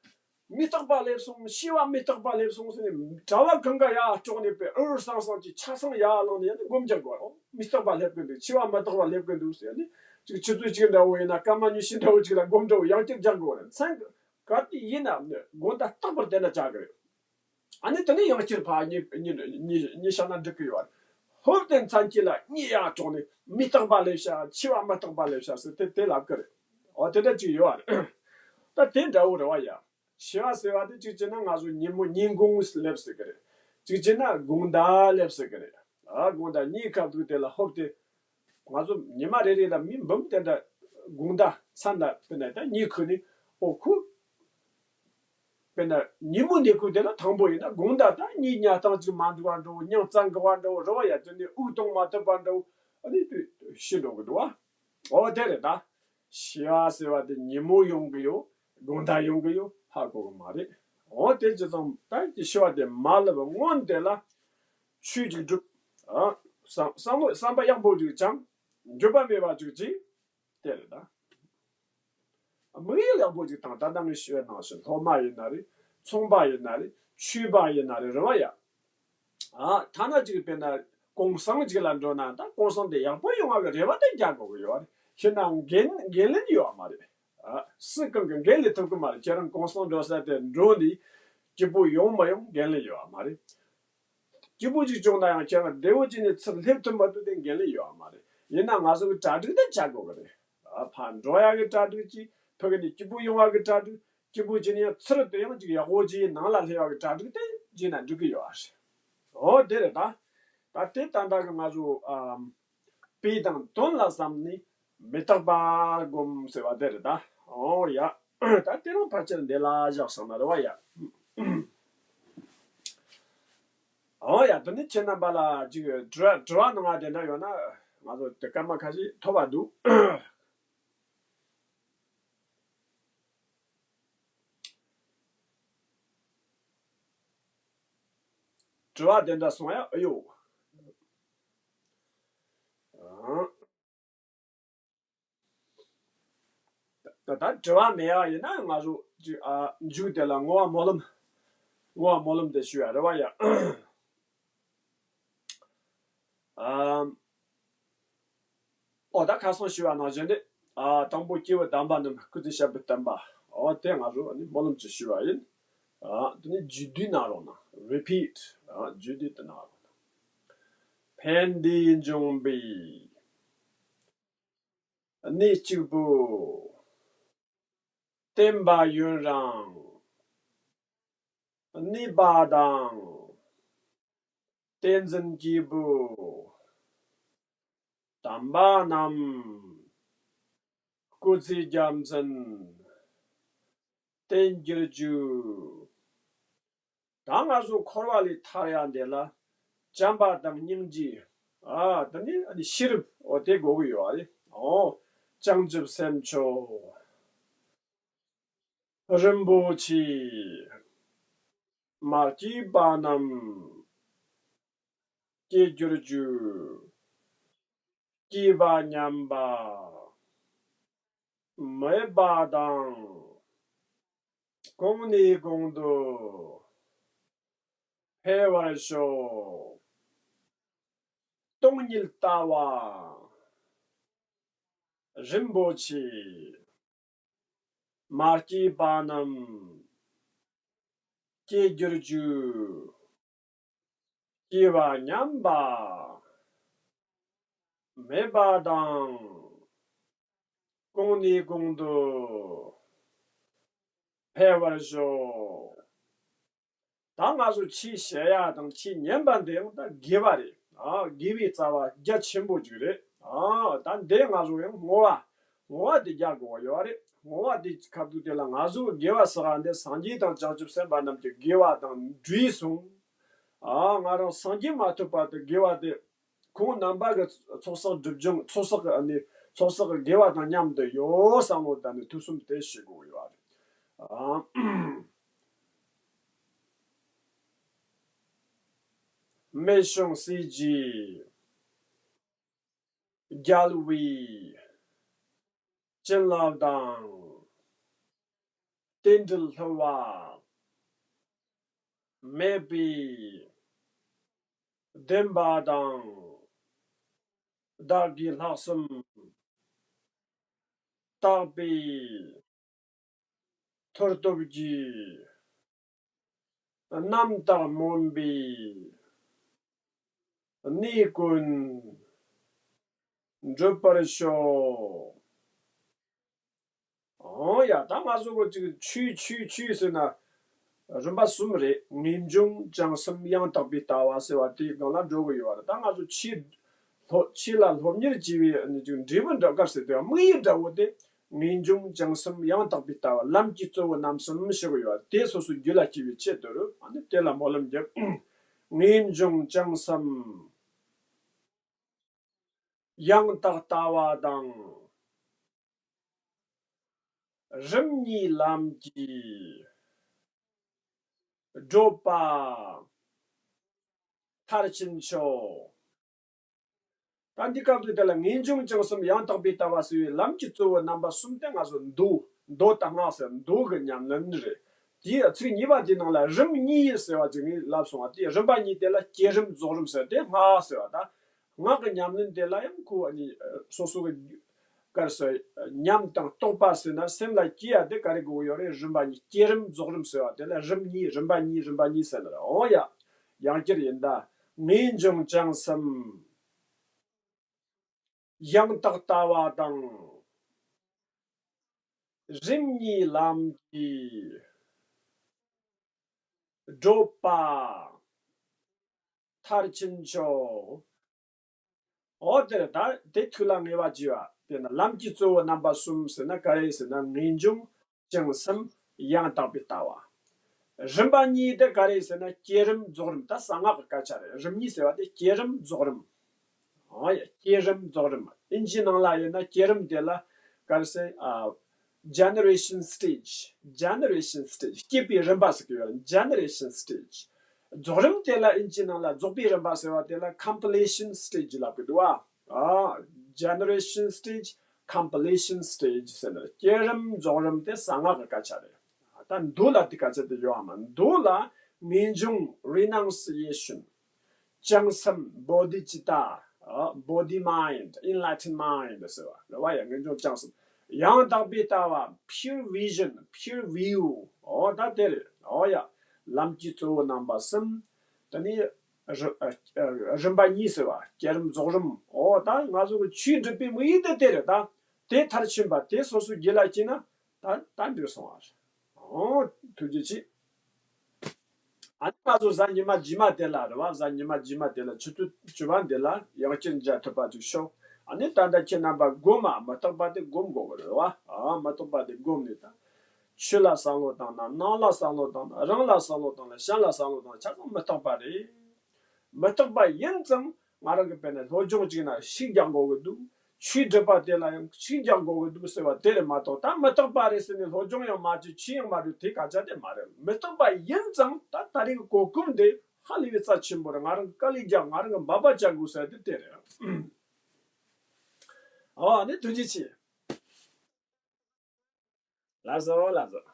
མི་རྟག་པ་སླེབས་སོང་། འཆི་བ་མི་རྟག་པ་སླེབས་སོང་ཟེར་ནས་གྲྭ་བ་གང་ག་ཡར་དཀྲོགས་ནས་པས་འུར་སང་སང་ཅིག་ཆ་ཚང་ཡར་ལངས་ནས་ཡང་ནས་སྒོམ་རྒྱག་དགོས་རེད། མི་རྟག་པ་སླེབས་ཀྱི་འདུག་འཆི་བ་མི་རྟག་པ་སླེབས་ཀྱི་འདུག་ཟེར་ནས་ཅིག་ཆུ་ཚོད་གཅིག་འདྲ་བོ་ཡིན་ན། སྐར་མ་ཉི་ཤུ་འདྲ་བོ་ཅིག་ལ་སྒོམ་འདྲ་བོ་ཡང་བསྐྱར་རྒྱག་དགོས་རེད། མཚན་ག་དེ་ཡིན་ན་དགོང་དག་རྟག་པར་དེ་འདྲ་བྱ་གི་རེད། ཨ་ནི་དེ་ནས་ཡང་བསྐྱར་ཕར་གཉིད་གཉིད་གཉིད་གཉིད་བཞག་ན་འགྲིག་གི་ཡོད་རེད། ཧོབ་སྟེ་མཚན་དཀྱིལ་ལ་གཉིད་ཡར་དཀྲོགས་ནས་མི་རྟག་པ་སླེབས་ཤག་འཆི་བ་མི་རྟག་པ་སླེབས་ཤག་ཟེར་དེ་དེ་ལབ་ཀྱི་རེད། འོ་དེ་འདྲ་ཅིག་ཡོད་རེད། ད་དེ་འདྲ་བོ་རེད་བ་ཡ། འཆི་བ་ཟེར་བ་དེ་གཅིག་བྱས་ན་ང་ཚོ་ཉིན་མོ་ཉིན་གུང་སླེབས་ཟེར་གི་རེད། གཅིག་བྱས་ན་དགོང་དག་སླེབས་ཟེར་གི་རེད། ཨ། དགོང་དག་གཉིད་ཁུག་དུས་དེ་ལ་ཧོབ་སྟེ། ང་ཚོ་ཉི་མ་རེ་རེ་ལ་མི་འབུམ་དེ་འདྲ་དགོང་དག་མཚན་ལ་དཔེར་ན་ད་གཉིད་ཁུག་ནས། ཨོ་ཁུ། དཔེར་ན་ཉིན་མོ་གཉིད་ཁུག་དེ་ལ་དང་པོ་ཡིན་ན་དགོང་དག་ད་གཉིད་ཉལ་སྟངས་ཅིག་མ་འགྲིག་པ་འདྲ་བོ། མྱིང་རྩ་འགག་པ་འདྲ་བོ་རེད་བ་ཡ། དེ་ནས་དབུགས་གཏོང་མ་ཐུབ་པ་འདྲ་བོ། ཨ་ནི་དུས་ཤི་འགྲོ་གི་འདུག་བ། ཨོ་དེ་རེད་ད། འཆི་བ་ཟེར་བ་དེ་ཉིན་མོ་ཡོང་གི་ཡོད། དགོང་དག་ཡོང་གི་ཡོད། ཧ་གོ་གི་མ་རེད། འོ་དེ་ཅི་ཙམ་ད་ཀྱི་འཆི་བ་དེ་མ་ལབ་སྔོན་དེ་ལ་ཆོས་ཅིག་སྒྲུབ། ཨ། བསམ་བསམ་བློ་བསམ་པ་ཡག་པོ་ཅིག་བཅངས། འགྱོད་པ་མེད་པ་ཅིག་བྱས། དེ་རེད་ད། དམིགས་ཡུལ་ཡག་པོ་ཅིག་དང་། ད་ལྟ་ངས་ཞུས་པ་ནང་བཞིན་སློབ་མ་ཡིན་ན་རེད། ཚོང་པ་ཡིན་ན་རེད། ཆོས་པ་ཡིན་ན་རེད། རེད་བ་ཡ། ཨ། ཐ་ན་ཅིག་དཔེར་ན་གུང་སེང་ཅིག་ལ་འགྲོ་ན་ད་གུང་སེང་དེ་ཡག་པོ་ཡོང་བ་གི་རེ་བ་དེ་རྒྱག་དགོས་ཀྱི་ཡོད་རེད། ཡིན་ནའང་འགན་འགན་ལེན་ཡོད་མ་རེད། ཨ། སུ་གང་གིས་འགན་ལེན་ཐུབ་ཀྱི་མ་རེད། ཁྱེད་རང་གུང་སེང་འགྲོ་ས་དེ་འགྲོ་ནས་སྐྱིད་པོ་ཡོང་མ་ཡོང་འགན་ལེན་ཡོད་མ་རེད། སྐྱིད་པོ་ཅིག་བྱུང་ན་ཡང་ཁྱེད་རང་བདེ་བོ་ཅིག་ནས་ཚུར་སླེབས་ཐུབ་མ་ཐུབ་དེ་འགན་ལེན་ཡོད་མ་རེད། ཡིན་ན་ང་ཚོ་གི་གྲ་སྒྲིག་དེ་བྱ་དགོས་ཀྱི་རེད། ཨ། ཕར་འགྲོ་ཡག་གི་གྲ་སྒྲིག་ཅིག་ཕ་གི་ནས་སྐྱིད་པོ་ཡོང་བ་གི་གྲ་སྒྲིག་སྐྱིད་པོ་བྱས་ནས་ཡང་ཚུར་དེ་ཡང་ཅིག་ཡག་པོ་ཅིག་ནང་ལ་སླེབས་པ་གི་གྲ་སྒྲིག་དེ་བྱས་ན་འགྲིག་གི་ཡོད་ཨ། འོ་དེ་རེད་ད། ད་དེ་ད་ལྟ་གི་ང་ཚོ་ཨམ། དཔེ་དང་དོན་ལ་བསམ་ནས་མི་རྟག་པ་སྒོམ་ཟེར་བ་དེ་རེད་ད། འོ་ཡ། ད་དེ་རིང་ཕལ་ཆེར་འདི་ལ་བཞག་བསམ་ན་རེད་བ་ཡ། འོ་ཡ། དེ་ནི་ཁྱེད་རྣམ་པ་ལ་ཅིག་དྲི་དྲི་བ་གནང་བ་དེ་འདྲ་ཡོད་ན་ང་ཚོ་དེ་སྐར་མ་ཁ་ཤས་ཐོབ་པ་འདུག་དྲི་བ་དེ་འདྲ་སོང་ཡ། ཨ་ཡོ། ཨང་། ད་ད་དྲི་བ་མེད་པ་ཡིན་ན་ང་ཚོ་ཅིག་ཨ། མཇུག་དེ་ལ་བསྔོ་བ་སྨོན་ལམ། བསྔོ་བ་སྨོན་ལམ་དེ་ཞུ་ཡ་རེད་བ་ཡ། ཨམ། ཨོ་ད་ཁ་སང་ཞུས་པ་ནང་བཞིན་རེད། ཨ། དང་པོ་སྐྱེས་བུ་དམ་པ་རྣམས་སྐུ་ཚེ་ཞབས་པད་བརྟན་པ། ཨོ་དེ་ང་ཚོ་ནི་སྨོན་ལམ་ཅིག་ཞུས་པ་ཡིན། ཨ། དེ་ནི་རྒྱུད་སྡུད་གནང་རོགས་གནང་། རི་པིཊ། ཨ། རྒྱུད་སྡུད་དུ་གནང་རོགས་གནང་། ཕན་བདེ་འབྱུང་པའི་གནས་གཅིག་པུ། བརྟན་པ་ཡུན་རིང་གནས་པ་དང་། བསྟན་འཛིན་སྐྱེས་བུ་དམ་པ་རྣམས་སྐུ་ཚེ་རྒྱ་མཚན་བརྟན་གྱུར་ཅིག་ད་ང་ཚོ་འཁོར་བ་ལས་ཐར་ཡ་འདི་ལ་བྱམས་པ་དང་སྙིང་རྗེ། ཨ། དེ་ནི་ཨ་ནི་ཤེས་རབ། འོ་དེ་དགོས་ཀྱི་ཡོད་རེད། འོ། བྱང་ཆུབ་སེམས་མཆོག་རིན་པོ་ཆེ་མ་སྐྱེས་པ་རྣམས་སྐྱེ་གྱུར་ཅིག་སྐྱེས་པ་ཉམས་པ་མེད་པ་དང་། གོང་ནས་གོང་དུ་འཕེལ་བར་ཤོག་སྟོང་ཉིད་ལྟ་བ་རིན་པོ་ཆེ། མ་སྐྱེས་པ་རྣམས་སྐྱེ་གྱུར་ཅིག་སྐྱེས་པ་ཉམས་པ་མེད་པ་དང་ གོང་ནས་གོང་དུ་འཕེལ་བར་ཤོག་ད་ང་ཚོ་ཆོས་བཤད་ཡ་དང་ཆོས་ཉན་པ་འདི་ཡང་ད་དགེ་བ་རེད། ཨ། དགེ་བའི་རྩ་བ་རྒྱ་ཆེན་པོ་ཅིག་རེད། ཨ། ད་འདི་ང་ཚོ་ཡང་བསྔོ་བ། བསྔོ་བ་འདི་རྒྱག་དགོས་པ་ཡོད་རེད། བསྔོ་བ་འདི་ཁ་ཐུག་དེ་ལ་ང་ཚོ་དགེ་བ་བསགས་པ་འདི་སངས་རྒྱས་དང་བྱང་ཆུབ་སེམས་དཔའ་རྣམས་ཀྱི་དགེ་བ་དང་འདྲེས་སོང་། ཨ། ང་རང་སངས་རྒྱས་མ་ཐོབ་བར་དུ་དགེ་བ་དེ། ཁོང་རྣམ་པ་གི་ཚོགས་བསགས་སྒྲིབ་སྦྱོང་། ཚོགས་བསགས་ཀྱི་ཨ་ནི་ཚོགས་བསགས་ཀྱི་དགེ་བ་དང་མཉམ་དུ་ཡོད་བསམ་བློ་བཏང་ནས་ཐུགས་བསམ་དེ་བཞེས་དགོས་ཡོད་རེད། ཨ། རྨད་བྱུང་སྲས་ཀྱི་རྒྱལ་བའི་བྱིན་རླབས་དང་། རྟེན་འབྲེལ་བསླུ་བ་མེད་པའི་བདེན་པ་དང་། བདག་གིས་ལྷག་བསམ་བཏགས་པའི་མཐུ་སྟོབས་ཀྱིས། རྣམ་དག་སྨོན་པའི་གནས་ཀུན་འགྲུབ་པར་ཤོག་ཨང་། ཡ། ད་ང་ཚོ་གི་ཅིག་ཆོས་ཆོས་ཆོས་ཟེར་ན། རིམ་པ་གསུམ་རེད། ངེས་འབྱུང་། བྱང་སེམས། ཡང་དག་པའི་ལྟ་བ་ཟེར་བ་དེའི་སྒང་ལ་འགྲོ་གི་ཡོད་རེད། ད་ང་ཚོ་ཆོས་སློབ། ཆོས་ལ་སློབ་གཉེར་བྱས་པའི་ནི་ཅིག་འབྲས་བུ་འདྲ་ག་ཟེར་དུས། དམིགས་ཡུལ་འདྲ་བོ་དེ། ངེས་འབྱུང་། བྱང་སེམས། ཡང་དག་པའི་ལྟ་བ། ལམ་གྱི་གཙོ་བོ་རྣམ་གསུམ་ཞུ་གི་ཡོད་རེད། དེ་སོ་སོའི་རྒྱུད་ལ་སྐྱེ་བའི་ཆེད་དུ་རུ། ཨ་ནི་དེ་ལ་སྨོན་ལམ་རྒྱབ། ངེས་འབྱུང་། བྱང་སེམས། ཡང་དག་ལྟ་བ་དང་། རིམ་གཉིས་ལམ་གྱིས་བགྲོད་པ་མཐར་ཕྱིན་མཆོག་ད་འདི་སྐབས་དུ་དེ་ལ་ངེས་འབྱུང་། བྱང་སེམས། ཡང་དག་པའི་ལྟ་བ་ཟེར་བའི་ལམ་གྱི་གཙོ་བོ་རྣམ་པ་གསུམ་དེ་ང་ཚོ་མདོ། མདོ་དང་སྔགས་ཟེར། མདོ་གི་ཉམས་ལེན་རེད། དེའི་ཚིག་གཉིས་པ་དེའི་ནང་ལ་རིམ་གཉིས་ཟེར་བ་ཅིག་ངས་ལབ་སོང་བ། དེ་རིམ་པ་གཉིས་དེ་ལ་བསྐྱེད་རིམ་རྫོགས་རིམ་ཟེར། དེ་སྔགས་ཟེར་བ་དང་། སྔགས་ཀྱི་ཉམས་ལེན་དེ་ལ་ཡང་ཁོ་ཨ་ནི་སོ་སོ་གི་ག་རེ་ཟེར། ཉམས་དང་རྟོགས་པ་ཟེར་ན་སེམས་ལ་སྐྱེ་ཡ་དེ་ག་རེ་དགོས་ཡོད་རེད། རིམ་པ་གཉིས། བསྐྱེད་རིམ་རྫོགས་རིམ་ཟེར་བ་དེ་ལ་རིམ་གཉིས། རིམ་པ་གཉིས། རིམ་པ་གཉིས་ཟེར་ནི་རེད། འོ་ཡ། ཡང་བསྐྱར་ཡིན་ད། ངེས་འབྱུང་། བྱང་སེམས། ཡང་དག་ལྟ་བ་དང་། རིམ་གཉིས་ལམ་གྱིས་བགྲོད་པ་མཐར་ཕྱིན་མཆོག་འོ་དེར་ད་དེ་ཐུགས་ལ་ངེས་པ་བགྱིས་པ། དེ་ན་ལམ་གྱི་གཙོ་བོ་རྣམ་པ་གསུམ་ཟེར་ན་ག་རེ་ཟེར་ན། ངེས་འབྱུང་། བྱང་སེམས། ཡང་དག་པའི་ལྟ་བ། རིམ་པ་གཉིས་དེ་ག་རེ་ཟེར་ན། བསྐྱེད་རིམ་རྫོགས་རིམ། ད་གསང་སྔགས་ཀྱི་སྐད་ཆ་རེད། རིམ་གཉིས་ཟེར་བ་དེ་བསྐྱེད་རིམ་རྫོགས་རིམ། ཨ་ཡ། བསྐྱེད་རིམ་རྫོགས་རིམ། ཨིན་ཇིའི་ནང་ལ་ཡིན་ན་བསྐྱེད་རིམ་དེ་ལ་ག་རེ་ཟེར། ཨ། Generation stage། Generation stage། སྐྱེས་པའི་རིམ་པ་ཟེར་གི་ཡོད། Generation stage། རྫོགས་རིམ་དེ་ལ་ཨིན་ཇིའི་ནང་ལ། རྫོགས་པའི་རིམ་པ་ཟེར་བ་དེ་ལ་completion stage ལབ་གི་འདུག་བ། ཨ། Generation stage། Completion stage ཟེར་ན་བསྐྱེད་རིམ་རྫོགས་རིམ་དེ་གསང་སྔགས་ཀྱི་སྐད་ཆ་རེད། ད་མདོ་ལ་དེ་སྐད་ཆ་དེ་ཡོད་ཨ་མ། མདོ་ལ་ངེས་འབྱུང་། Renunciation། བྱང་སེམས། Bodhicitta། ཨ། Bodhi mind། Enlightened mind ཟེར་བ་རེད་བ། ཡ། ངེས་འབྱུང་། བྱང་སེམས། ཡང་དག་པའི་ལྟ་བ། Pure vision། Pure view། འོ་ད་དེ་རེད། འོ་ཡ། ལམ་གྱི་གཙོ་བོ་རྣམ་པ་གསུམ། དེ་ནས་རི། ཨ། རིམ་པ་གཉིས་ཟེར་བ། བསྐྱེད་རིམ་རྫོགས་རིམ། འོ་ད་ང་ཚོ་གི་ཆོས་སྒྲུབ་པའི་དམིགས་ཡུལ་དེ་དེ་རེད་ད། དེ་མཐར་ཕྱིན་པ་དེ་སོ་སོའི་རྒྱུད་ལ་སྐྱེས་ན་ད་ད་འགྲིག་སོང་བ་རེད། འོ། ཐུགས་རྗེ་ཆེ། ཨ་ནི་ང་ཚོ་གཟའ་ཉི་མ་རྗེས་མ་དེ་ལ་རེད་བ། གཟའ་ཉི་མ་རྗེས་མ་དེ་ལ་ཆུ་ཚོད་བཅུ་པ་འདི་ལ་ཡང་བསྐྱར་མཇལ་ཐུབ་པ་ཅིག་ཤོག་ཨ་ནི་ད་ལྟ་ཁྱེད་རྣམ་པ་སྒོམ་མ། མི་རྟག་པ་དེ་སྒོམ་དགོས་གི་རེད་བ། ཨ། མི་རྟག་པ་དེ་སྒོམ་ནས་ད། ཆོས་ལ་བསམ་བློ་བཏང་ན། ནང་ལ་བསམ་བློ་བཏང་ན། རང་ལ་བསམ་བློ་བཏང་ན། གཞན་ལ་བསམ་བློ་བཏང་ན། ཆ་ཚང་མི་རྟག་པ་རེད། མི་རྟག་པ་ཡིན་ཙང་ང་རང་གི་དཔེར་ན་སློབ་སྦྱོང་གཅིག་ན་ཤུགས་རྒྱག་དགོས་ཀྱི་འདུག་ཆོས་སྒྲུབ་པ་དེ་ལ་ཡང་ཤུགས་རྒྱག་དགོས་ཀྱི་འདུག་ཟེར་བ་དེ་རེད་མ་གཏོགས། ད་མི་རྟག་པ་རེད་ཟེར་ནས་སློབ་སྦྱོང་ཡང་མ་བྱེད། ཆོས་ཡང་མ་སྒྲུབ། དེ་སྐད་ཆ་དེ་མ་རེད། མི་རྟག་པ་ཡིན་ཙང་ད་ད་རེས་ཀྱི་གོ་སྐབས་འདི་ཧ་ལས་པའི་རྩ་ཆེན་པོ་རེད། ང་རང་དཀའ་ལས་རྒྱག་ང་རང་གི་འབད་པ་བྱ་དགོས་ཟེར་དེ་དེ་རེད། ཨོ་ནི་ཐུགས་རྗེ་ཆེ། ལགས་སོ། ལགས་སོ།